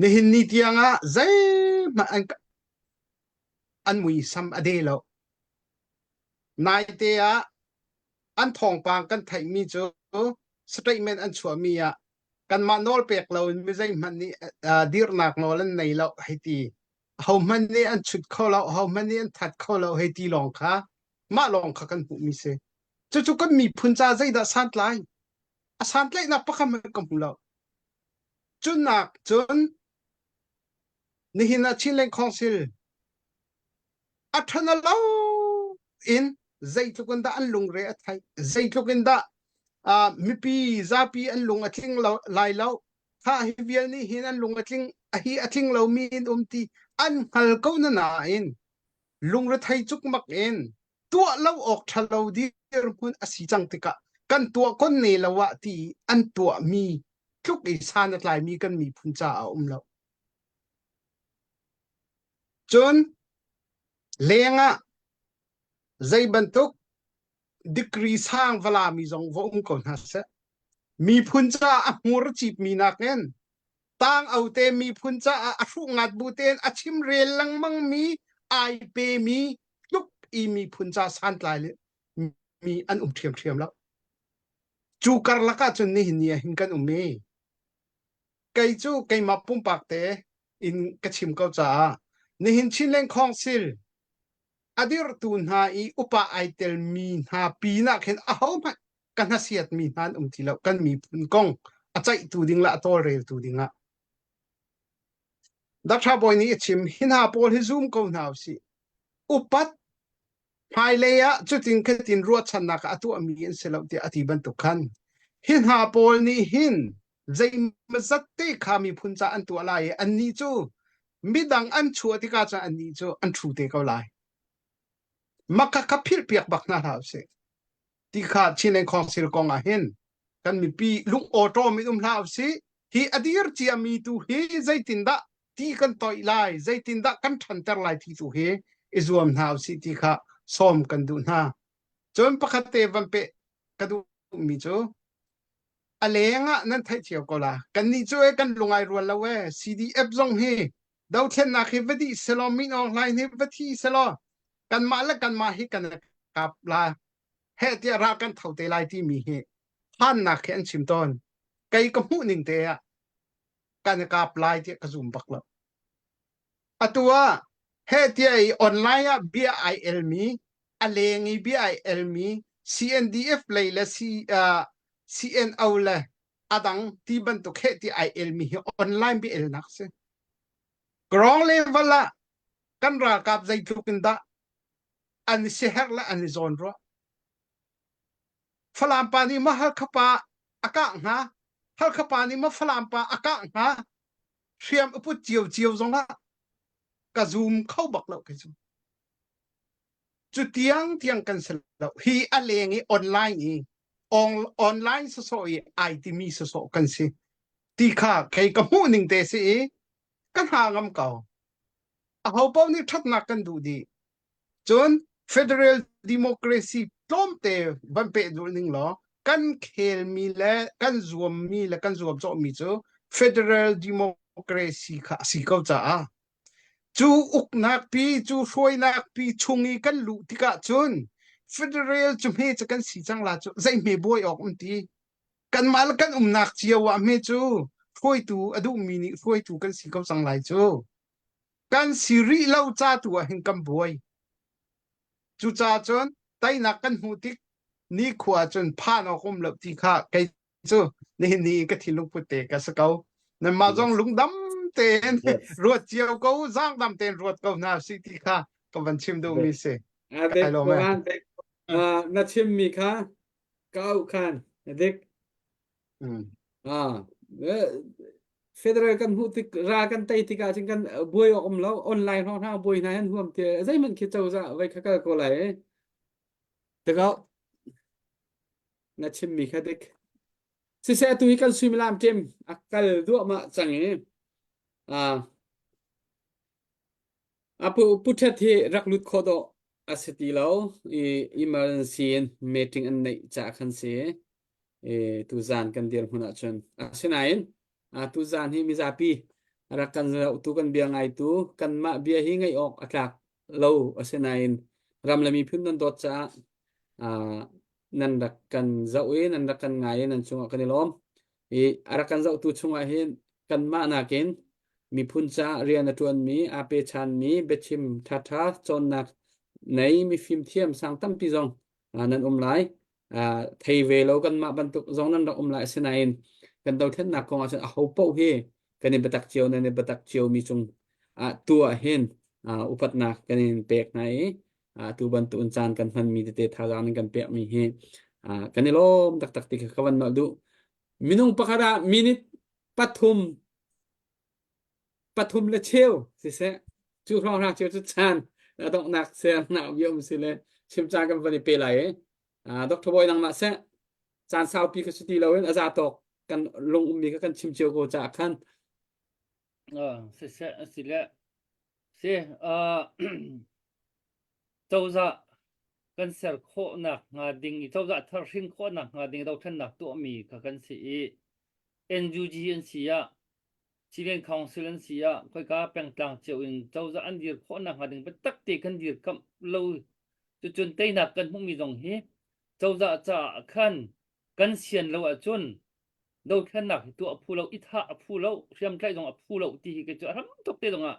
Nihin ni tiang ah zeihmanh an an muisam a de lo. Naite ah an thawngpang kan theihmi cu statement an chuahmi ah kanmah nawl pek loin mi zeihmanh nih uh, dirnak nawl an nei lo hei ti. Ahohmanh nih an chut kho lo, ahohmanh nih an that kho lo hei ti lawng kha mah lawng kha kan hmuhmi si. Cucu kan miphun ca zeidah santlai? A santlaihnak pakhat hmanh ka hmu lo. Cunak cun nihin ah Chinland Council a ṭhan lo in zeitluk in dah an lungre a theih, zeitluk in dah uh, mipi zapi an lung a tling lo, lai lo, kha hi vial nih hin an lung a tling a hi a tling lomi in um ti an hngal ko na nain lungrethei cukmak in tuah lo awk ṭha lo dirhmun a si cang tikah kan tuah kon ne lo ah ti an tuahmi tluk i san a tlaimi kan miphun caah a um lo. Cun lengah zei bantuk degree sang valami zong va um ko hna seh. Miphun caah a hmur cipmi nakin tang ote miphun caah a hruh ngat bu tein a chim rel lengmang mi ai pe mi tluk i miphun ca santlai mi an um ṭhiamṭhiam lo. Cu karlak ah cun nihin ni ah hin kan um i kei cu keimah pumpak te in ka chim ko caah nihin Chinland Council a dirhtu hna i upa ai telmi hna pinah khin ahohmanh ka hnasiatmi hna an um ti lo kan miphun kong a ceihtu ding le a tawlreltu dingah Dr. Bawi nih a chim hi hna pawl hi zum ko hna usih upat hmailei ah cutin khatin ruahchannak a tuahmi an si lo tiah a ti bantuk khan hi hna pawl nih hin zeimazat te kha miphun ca an tuah lai i annih cu midang an chuah tikah cun annih cu an ṭhu te ko lai maka kha philhpiak bak hna hlah usih ti kha Chinland Council kong ah hin kan mipi lung awṭawm in um hlah usih hi a dir ciami tu hi zeitindah ti kan toih lai zeitindah kan ṭhanter lai ti tu hi i zuam hna usih ti kha sawm kan duh hna cun pakhat te van peh ka duhmi cu a leng ah nan theih cio ko la kannih cu e kan lungai rual lo e CDF zong hi dothlennak hi va dih selaw Min Aung Hlaing hi va thi selaw kanmah le kanmah hi kan kap la heh tiah ral kan tho te lai timi hi phannak hi an chim tawn kei ka hmuh ning te ah kan kap lai tiah ka zum bak lo atu ah heh tiah i online ah bia ai elmi a leng i bia ai elmi CNDF lei le C, uh, CNO le adang ti bantuk heh ti ai elmi hi online bia elnak si ground level ah kan ralkap zeitluk in dah an i siaherh le an i zawn ruah Falam pa nih ma Halkha pa a kah hnga Halkha pa nih ma Falam pa a kah hnga hriam a put cio cio zongah ka zoom kho bak lo kei cu cu tiang tiang kan si lo hi a leng i online i online sawsawh i ai timi sawsawh kan si ti kha kei ka hmuh ning te si i ka hna ngam ko aho paoh nih ṭhatnak kan duh dih cun federal democracy tlawmte van peh duh ning law kan khelmi le kan zuammi le kan zuamcawhmi cu federal democracy kha a si ko caah Cu uknak pi, cu hruainak pi chung i kan luh tikah cun federal cu hme cu kan si cang la cu zei hme buai awk um ti. Kanmah le kan umnak cio ah hme cu hruaitu a duhmi nih hruaitu kan si ko cang lai cu. Kan si rih lo ca tu ah hin kan buai. Cucaah cun teinak kan hmuh tik nikhua cun phan awk um lo ti kha kei cu nihin ni ka thinlung put te ka si ko nanmah zong lungdam tein ruat cio ko zaangdam tein ruat ko hna si ti kha ka van chim duhmi si Kai lawm e. Na chimmi kha ka auh khan na dik. Ah, federal kan hmuh tik ra kan tei tikah cun kan buai awk um lo online hrawng hna buai hna han huam ti zeihmanh khi cozah vai kha kal ko lai tikah na chimmi kha dik. Siseh atu hi kan suimilam ṭim a kal duahmah cang i ah a pu pu ṭhet hi rak lut khawh dawh a si ti lo i emergency in meeting an neih caah khan si i tuzaan kan dirhmun ahcun asinain tuzaan hi mizapi rak kan zohtu kan bia ngaitu kanmah bia hi ngaih awk a tlak lo asinain ram le miphun nan dawt caah nan rak kan zoh i nan rak kan ngai i nan cungah kan i lawm. I a rak kan zohtu chungah hin kanmah nakin miphun caah rian a ṭuanmi, aa pechanmi, biachim ṭhaṭha cawnnak nei mifim thiam sang tampi zong nan um lai. Thei ve lo kanmah bantuk zong nan rak um lai. Asinain kan dothlennak kong ahcun aho paoh hi kan i biatak cio nan i biatak ciomi cung ah tu ah hin upatnak kan in pek hna i tu bantuk in caan kan hmanmi tete thazaang nan kan pekmi hi kan i lawm taktak ti kha ka van nolh duh. Minung pakhat ah minute pathum pathum le cheu siseh cu hrawnghrang cheu cu caan a donghnak sernak bia um si le chim caan kan van i pe lai i Dr. Bawi nangmah seh caan saupi kha si ti loin a za tawk kan lung ummi kha kan chim cio ko caah khan siseh a si le si cozah kan ser khawhnak hnga ding i cozah thar hrin khawhnak hnga ding dothlennak tuahmi kha kan si i NUG an si ah Civil Council an si ah khoika pengtlang cio in cozah an dir khawhnak hnga ding biatak te kan dirkamh lo cucun teinak kan hmuhmi zong hi cozah caah khan kan sian lo ahcun dothlennak hi tuah a phu lo i thah a phu lo hriamtlaih zong a phu lo ti hi kei cu a hram tuk te zong ah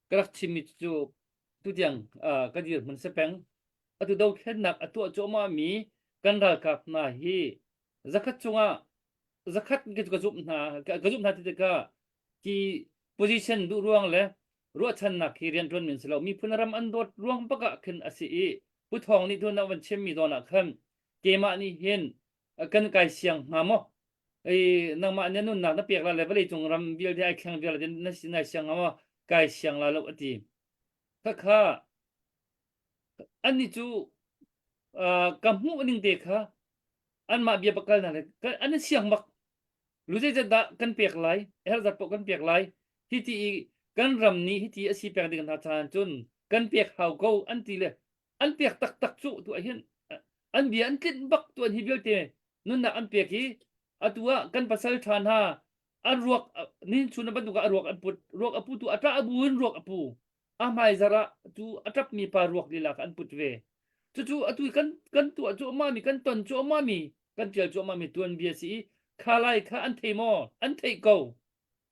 ka rak chimmi cu tutiang ka dirhmun si peng atu dothlennak a tuah cuahmah mi kan ralkap hna hi zakhat cungah zakhat ka zumh hna ka zumh hna ti tikah ki position duh ruang le ruahchannak hi rianṭuan min si lo miphun ram an dawt ruang bak ah khin a si i Pu Thawng nih tun van chimmi zawn ah khan keimah nih hin kan kai siang hnga maw ei nangmah na nunnak na pek la le vawlei cung ram vialte ai thleng vial na si nai siang hnga maw kai siang la lo ati khakha annih cu ka hmuh ning te kha anmah bia pakal hna le an siang bak lu zeizat dah kan pek lai herh zat paoh kan pek lai hi ti i kan ram nih hi ti a si pek ding hna caan cun kan pek hau ko an ti le an pek taktak cu tu ah hin an bia an tlinh bak tu an hi vialte nunnak an pek i atu ah kan pasal ṭha hna an ruak nin chun bantuk ah a ruak an put ruak a putu a ṭah a bu in ruak a pu a hmaizarh ah cu a ṭapmi pa ruak lila kha an put ve. Cucu atu kan kan tuah cuahmahmi kan ton cuahmahmi kan ṭial cuahmahmi tuanbia si i kha lai kha an thei maw? An theih ko.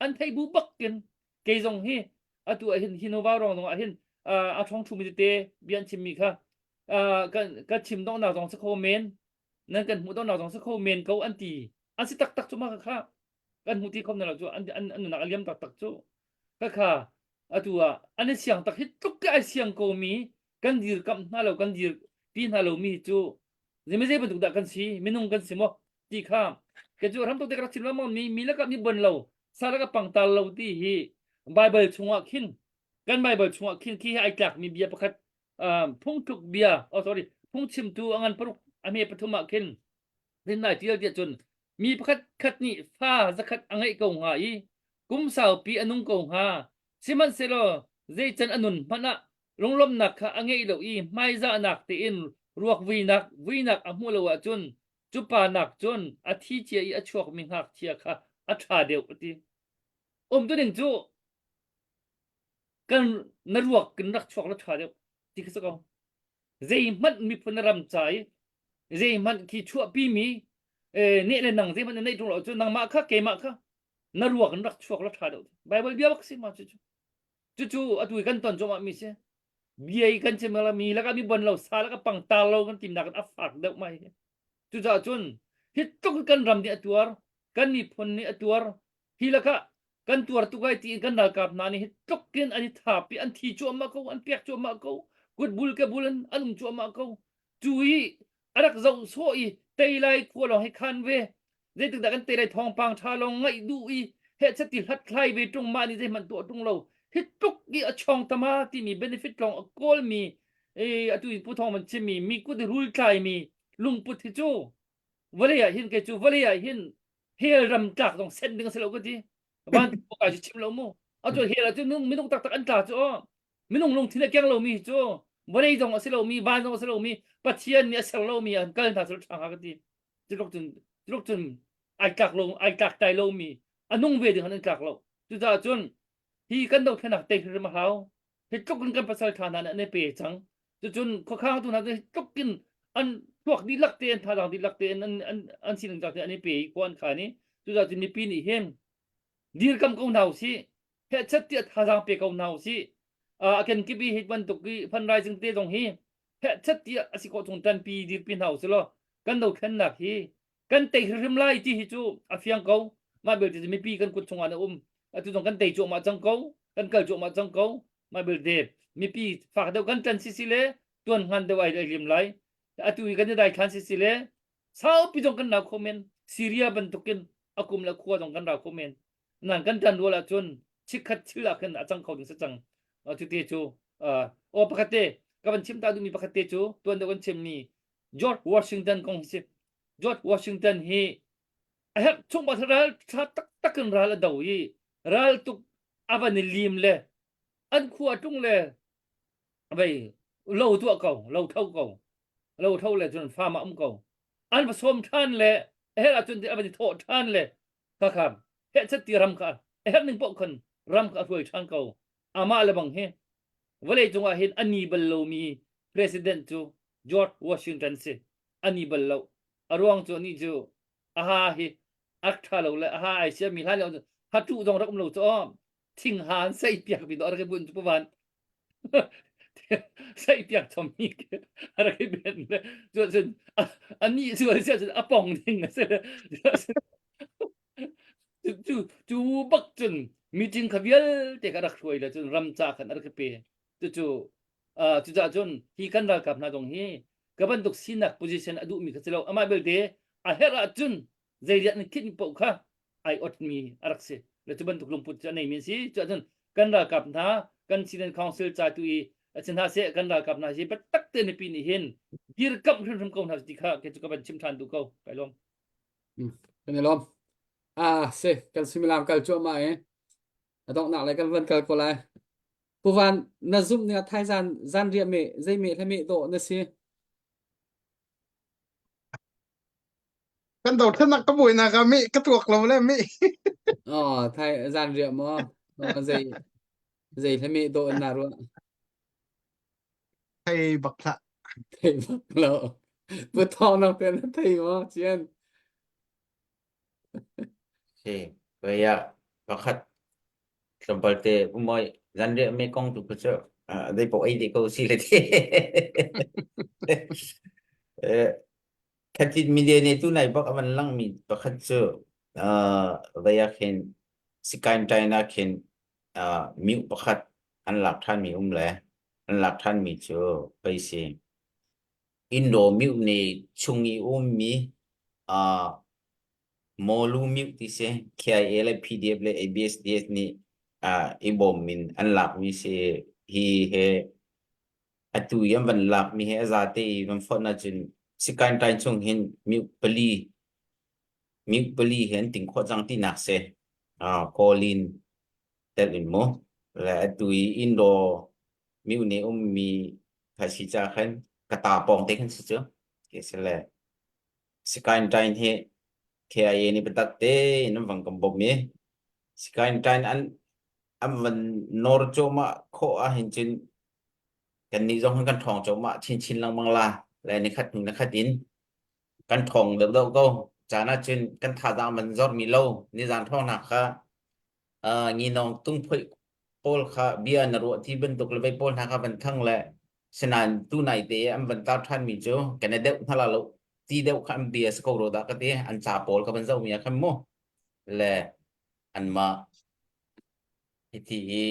An theih bu bakin kei zong hi atu ah hin hi Nova rong zong ah hin a ṭhawng ṭhumi tete bia an chimmi kha kan ka chim donghnak zong si kho men nan kan hmuh donghnak zong si kho men ko an ti an si taktak cu ma kha kan hmu ti kho na lo cu an an an nunnak a liam taktak cu khakha atu ah an i siang tak hi tluk ke ai siang ko mi kan dirkamh hna lo kan dir pi hna lo mi cu zei bantuk dah kan si minung kan si maw ti kha ke cu ram tuk te ka rak chim lengmang mi mi lakah mi bon lo sa lakah pangtal lo ti hi Bible chungah khin kan Bible chungah khin khi ai tlak mi bia pakhat phungtluk bia oh sorry phungchimtu a ngan paruk a hme pathum ah khin rin ai tial tiah cun mi pakhat khat nih fa zakhat a ngeih ko hnga i kum saupi a nung ko hnga sihmanhsehlaw zeican a nun hmanh ah lunglawmhnak kha a ngeih lo i hmaizahnak tein ruak vuinak vuinak a hmuh lo ahcun cu pa nak cun a thi cia i a chuakmi ngakchia kha a ṭha deuh a ti umtuning cu kan na ruak kin rak chuak la ṭha deuh ti kha si ko zeihmanh miphun na ram ca i zeihmanh khi chuahpimi neh le nang zeihmanh na neih ṭung lo cu nangmah kha keimah kha na ruak in rak chuak la ṭha deuh Bible bia bak si ma cu cu cucu atu i kan ton cuahmah mi si bia i kan chim mi lakah mi bon lo sa lakah pangtar lo kan timnak in a fak deuh mai cucaah cun hi tluk kan ram nih a tuar kan miphun nih a tuar hi lakah kan tuar tuk ai tiin kan ralkap hna nih hi tluk in an i thap i an thi cuahmah ko an pek cuahmah ko kut bul ke bul in an um cuahmah ko cu i a rak zoh sawh i tei lai khua lawng hi khan ve zeitik dah kan tei lai thawngpang ṭha lawng ngaih duh i hehchet ti hlathlai ve ṭung mah nih zeihmanh tuah ṭung lo hi tluk i a chawng tama timi benefit lawng a kawlmi atu in pu thawng man chimmi mi kut i rul tlaimi lungput hi cu vawlei ah hin kei cu vawlei ah hin. Hell ram tlak zong sen ding a si lo ka ti. Van kai cu chim lo mu. A cu hell ah cun minung taktak an tla cu aw. Minung lungthin a keng lomi cu vawlei zong a si lomi, van zong a si lomi, Pathian nih a ser lomi an kal hna cu ṭha hnga ka ti. Culuk cun culuk cun ai tlak lo ai tlak tai lomi a nung ve ding an tlak lo. Cucaah cun hi kan dothlennak tei hrim a hau. Hi tluk in kan pasal ṭha hna nih an i pe cang. Cucun khuakhangtu hna cu hi tluk in an thluak dihlak te an thazaang dihlak te in an an an sining te an i pe i khua an khan i cucaah cun mipi nih hin dirkam ko hna usih hehchet tiah thazaang pe ko hna usih a kenkip i hi bantuk i fundraising te zong hi hehchet tiah a si khawh chung ṭanpi dirpi hna usih law kan dothlennak hi kan tei hrimhrim lai ti hi cu a fiang ko mah belte cu mipi kan kut chungah na um atu zong kan tei cuahmah cang ko kan kal cuahmah cang ko mah belte mipi fak deuh kan ṭan sisi le tuan hngan deuh ai lim lai atu i kan i daithlan sisi le saupi zong kan rau kho men Syria bantukin a kum le khua zong kan rau kho men nan kan ṭan rual ahcun chikkhat thil ah khin a cang kho ding si cang cute cu aw pakhat te ka van chim ta duhmi pakhat te cu tuan deuh kan chimmi George Washington kong hi si George Washington hi a herh chung pa ral tha taktak in ral a do i ral tuk a van i lim le an khua tlung le vei lo tuah ko lo tho ko lo tho le cun farm ah um ko an va sawm than le a herh ahcun a van i thawh than le kha kha hehchat ti ram kha a herh ning paoh khan ram kha a hruai than ko amah le bang hi vawlei cungah hin a ni bal lomi president cu George Washington si a ni bal lo a ruang cu ni cu a ha hi a tha lo le a ha ai sia mi hlan lio ha tu zong rak um lo cu thing ha an sei piak mi do rak bun cu pawan sei piak chom mi a rak i ben le cu cun ani cu a cun a pong ding a si cu cu bak cun meeting kha vialte kha rak hruai le cun ram ca khan a rak pe cu cu cucaah cun hi kan ralkap hna zong hi ka bantuk sinak position a duhmi kha si lo amah belte a herh ahcun zei rian an khinh paoh kha ai otmi a rak si le cu bantuk lungput cu a neimi an si cuahcun kan ralkap hna kan Chin Council ca tu i si hna seh kan ralkap hna hi biatak te mipi nih hin dirkamh hrimhrim ko hna ti kha kei cu ka van chim ṭhan duh ko kai lawm kan i lawm ah si kan suimilam kal cuahmah i a donghnak le kan van kal ko lai Pu Van na zumh ning ah thaizan zanriah meh zei meh le meh dawh na si Kan dothlennak ka buainak ah meh ka tuak lo le meh. Oh, thai zanriah maw? Oh, zei zei le meh dawh na ruah? Thei bak hlah. Thei bak lo. Pu Thawng nang te na thei maw Cian? Si, kaya pakhat tlawmpal te umoi zanriah me kong tu khu cu dei paoh ei dih ko si le ti. Eh, Khatit media nih tu nai bak a van langmi pakhat cu uh, vei ah khin Sikain ṭain ah khin uh, mute pakhat an lak ṭhanmi um le an lak ṭhanmi cu pei si. Indo mute nih chung i ummi uh, Mawlu mute ti si KIA le PDF le ABSDF nih uh, i bawm in an lakmi si hi he atu i an van lakmi he a zate i van fonh ahcun Sikain ṭain chung hin mute pali mute pali he an ting khawh cang tinak si. Uh, Kawlin telh in mu. Le atu i Indo mute nih ummi kha si ca khan ka ta pawng te khan si cu. Ke si le Sikain ṭain hi KIA nih biatak tein an van kan bawmh i Sikain ṭain an an van nawr cuahmah khawh ahhin cun kannih zong hin kan ṭhawng cuahmah chinchin lengmang la le nikhat hnu nikhat in kan ṭhawng deuhdeuh ko. Caan ahcun kan thazaang van zormi lo nizaan ṭhawngnak kha uh, nginawng tungphoih pawl kha bia na ruah ti bantuk le vei pawl hna kha van thang le sinain tu nai te an van tar ṭhanmi cu kan i deuh hna la lo ti deuh kha an bia si ko ro dah ka ti an ca pawl ka van zohmi ah khan mu le anmah hiti i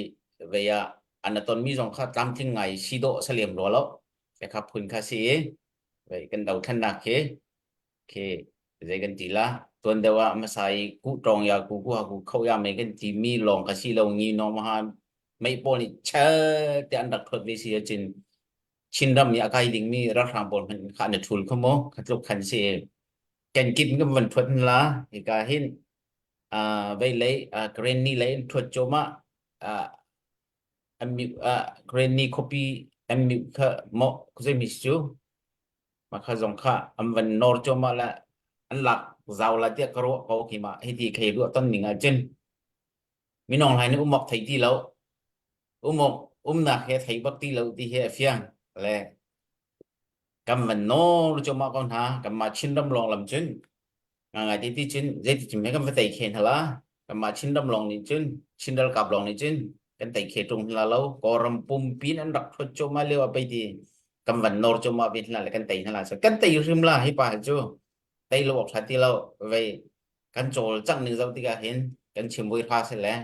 vei ah an tonmi zong kha tlamtling ngai si dawh saliam rua lo kha phun kha si i vei kan dothlennak khi khi zei kan ti la tuan deuh ah hmasa i ku tawng ya ku ku ha ku kho ya mei kan ti mi lawng ka si lo ngi no ma ha mei pawl nih chel te an rak thot ve si chin Chinram i a kai ding mi ralhrang pawl hmanh kha an i thul kho mu kha tluk khan si. Kenkip in kan van thuat hin la hika hin uh, vei lei uh, Karenni lei in thuat cuahmah uh, an mute uh, Karenni khuapi an mute kha maw zeimi si cu mah kha zong kha an van nawr cuahmah le an lak zau la tiah ka ruah ko khi mah hiti khei ruah ton ning ahcun minong hlai nih um awk thei ti lo um awk umnak he thei bak ti lo ti hi a fiang le kan van nawl cuahmah ko hna kanmah Chinram lawng lam cun ngai ti ti cun zeiti cun kan va tei khe hna la kanmah Chinram lawng nih cun Chin ralkap lawng nih cun kan tei khe ṭung hna lo Kawlram pumpi in an rak ṭhuat cuahmah lio ah pei ti kan van nawr cuahmah ve hna le kan tei hna la kan tei hrim la hi pa cu tei lo awk ṭha ti lo vei kan cawl cang ning zoh tikah hin kan chim vui hra si le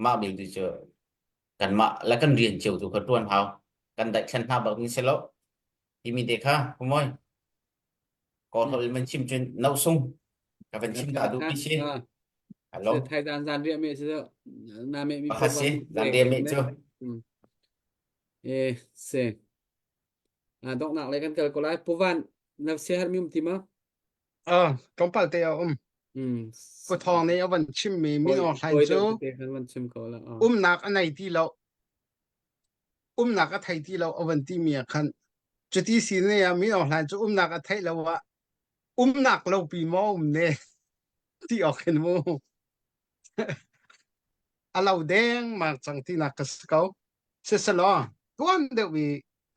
mah bil tu cu kanmah le kan rian cio tu kha ṭuan hau kan daihthlan hna bak ni si lo timi te kha kumoi ko hol man chim cun no sung ka van chim ta du mi si hello thai dan zan ria me chu na me mi pakhat si zan ria me chu e se a dok nak le kan kal ko lai puvan na se har mi um ti ma Ah, tlawmpal te a um. Mm. Pu Thawng nih a van chimmi Min Aung Hlaing Tawi cu deuh tete kan van chim ko la. Ah. umnak a nei ti lo. Umnak a thei ti lo a van timi ah khan cuti si ne ah Min Aung Hlaing cu umnak a theih lo ah umnak lo pi maw um ne ti awk hin mu. A lo deng mak cang tinak ka si ko. Siselaw tuan deuh i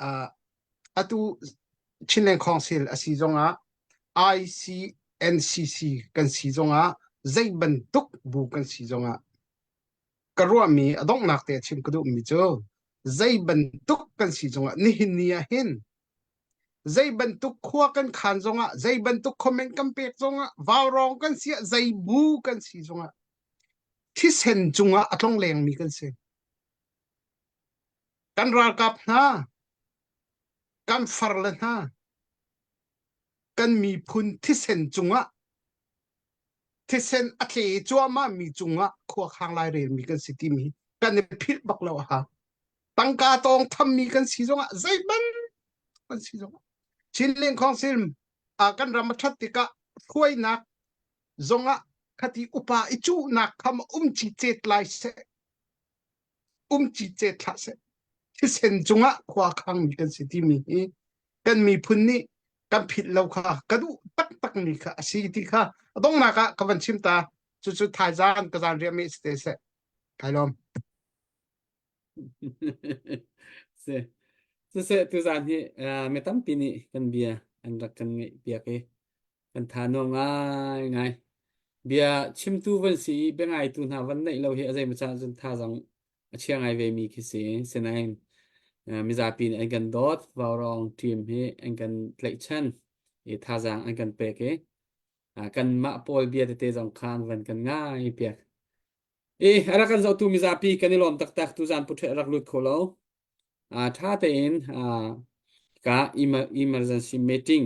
uh, atu Chinland Council a si zongah ICNCC kan si zongah zei bantuk bu kan si zongah ka ruahmi a donghnak te chim ka duhmi cu zei bantuk kan si zongah nihin ni ah hin zei bantuk khua kan khan zongah zei bantuk comment kan pek zongah vaurawng kan si ah zei bu kan si zongah thisen cungah a tlong lengmi kan si Kan ralkap hna, kan farle hna, kan miphun thisen cungah thisen a tle cuahmahmi cungah khuakhang lairelmi kan si timi kan i philh bak lo a hau. Tangka tawng thammi kan si zongah zeihmanh kan si zongah Chinland Council ah kan ram a ṭhat tikah hruainak zongah khati upa i cuhnak kham um cicet lai seh um cicet hlah seh thisen cungah khua khangmi kan si timi hi kan miphun nih kan philh lo kha ka duh taktak mi kha a si ti kha a donghnak ah ka van chim ta cucu thaizan ka zan riah mi si te seh kai lawm Se siseh tuzan hi mi tampi nih kan bia an rak kan ngaih piak i kan tha nuam ngai ngai. Bia chimtu van si i bia ngaitu hna van neih lo hi a zeimaw caan cun thazang a chia ngai ve mi khi si. Sinain mizapi nih an kan dawt, Vaurawng team hi an kan tlaihchan i thazang an kan pek i kanmah pawl bia tete zong kha an van kan ngai piak. I a rak kan zohtu mizapi kan i lawm taktak tuzan puṭhe rak lut kho lo. Ṭha tein ka emergency meeting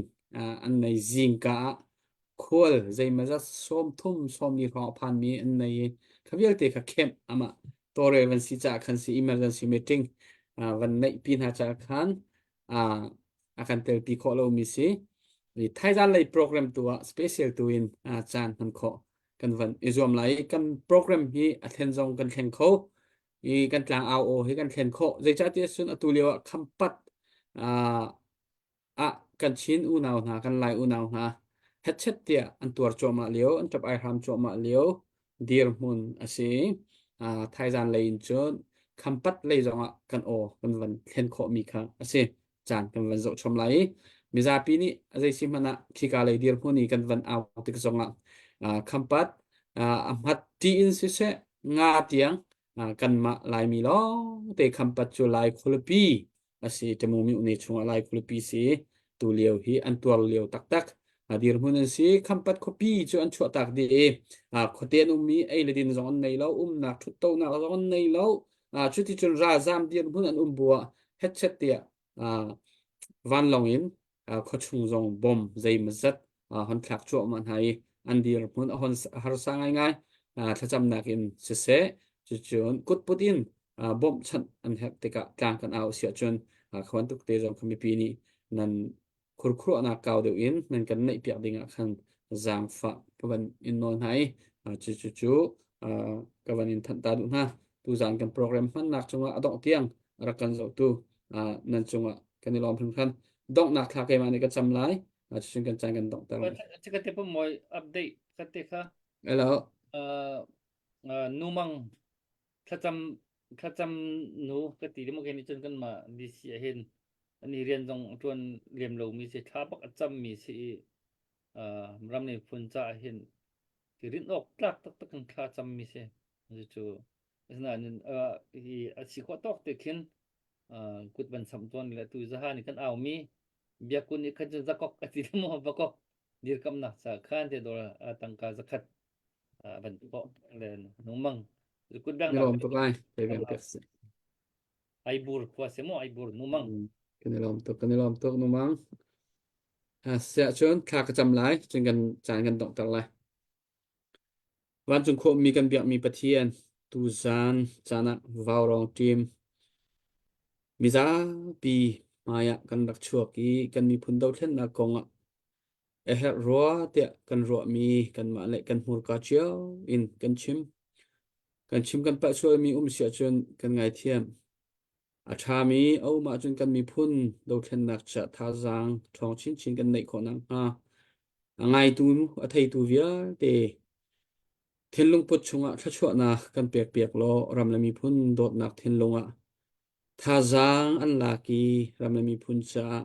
an nei zingka ah khual zeimawzat 30 40 hrawng a phanmi an nei i kha vialte kha kemh amah tawlrel van si caah khan si emergency meeting van neihpi hna caah khan a kan telpi khawh lomi si. Thaizan lei program tu ah special tu in caan hman khawh kan van i zuam lai i kan program hi a thlen zong kan thleng kho i kan tlang au aw hi kan thlen khawh zeicahtiah cun atu lio ah khampat ah kan Chin unau hna kan Lai unau hna hetchet tiah an tuar cuahmah lio an ṭap ai hram cuahmah lio dirhmun a si thaizan lei in cun khampat lei zongah kan aw kan van thlen khawhmi kha a si caan kan van zoh chom lai i mizapi nih a zei si hmanh ah khika lei dirhmun i kan van au tik zongah khampat a hmat ti in siseh nga tiang kanmah Laimi lawng te khampat cu Lai khualipi a si Tamu myo chungah Lai khualipi si tu lio hi an tuar lio taktak a dirhmun an si khampat khuapi cu an chuahtak dih i khuate an ummi ei le din zong an nei lo umnak ṭhuttonak zong an nei lo cuticun ralzam dirhmun an um bu ah hetchet tiah vanlawng in khuachung zong bom zeimawzat hon thlak cuahmah hna i an dirhmun a hon harsa ngaingai thlacamnak in siseh cucun kutput in bawmhchanh an herh tikah tlang kan au si ahcun kha bantuk te zong kha mipi nih nan khurkhuruahnak kau deuh in nan kan neih piak ding ah khan zaangfah ka van in nawl hna i cu cu cu ka van in thanh ta duh hna. Tuzaan kan program hmannak cungah a dongh tiang rak kan zohtu nan cungah kan i lawm hringhran. Donghnak thla keimah nih ka cam lai. Cucun kan caan kan donghter lai. Ka te pum update ka te kha. Hello. Numang thlacam thlacam nu ka ti mo ke ni cun kan mah DC ah hin ani rian zong tuan lem lo mi si thla bak a cam mi si i ram le phun ca ah hin ti rin awk tlak taktak kan thla cam mi si cu asinain hi a si khawh tawk te khin kut van samh tuan le tu zaha ni kan au mi biakun nih khan cun zakok a ti mo vakok dirkamnak ca khan te dor tangka zakhat van pawh le nungmang kut bang Ni lawm tuk lai. Te bang piak si. Aibur khua se mo Aibur numang. Kan i lawm tuk kan i lawm tuk numang. Siah cun thla ka cam lai cun kan caan kan donghter lai. Vancung khuami kan biakmi Pathian tuzaan caan ah vaurawng team mizapi hmaiah kan rak chuak i kan miphun dothlennak kong ah a herh rua tiah kan ruahmi kanmah le kan hmurka cio in kan chim. Kan chim kan palh sualmi um si ahcun kan ngaithiam. A ṭhami a um ahcun kan miphun dothlennak caah thazaang ṭhawng chinchin kan neih khawh nakhnga a ngaitu a theitu vialte thinlung put chungah thluachuahnak kan pekpiak law ram le miphun dawtnak thinlung ah thazaang an lak i ram le miphun caah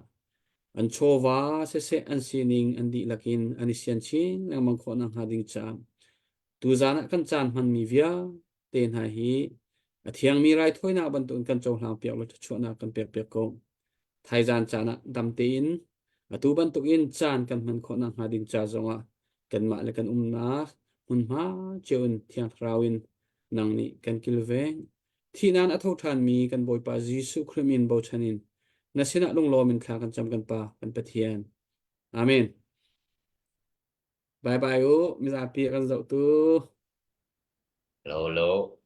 an chawva siseh an sining an dihlak in an i sian chin lengmang khawh nakhnga ding caah tuzaan ah kan caan hmanmi vialte hna hi a thiangmi raithawinak bantukin kan cohlang piak law thluachuahnak kan pek piak ko. Thaizaan caan ah dam tein atu bantukin caan kan hman khawh nakhnga ding ca zongah kanmah le kan umnak hmunhma cio in Thiang Thlarau in nang nih kan kilveng. Thihnan a tho ṭhanmi kan Bawipa Jesuh Khrih min bochan in na sinah lunglawm in thla kan cam kan Pa, kan Pathian. Amen. Bye bye u, mizapi kan zohtu. Hello, hello.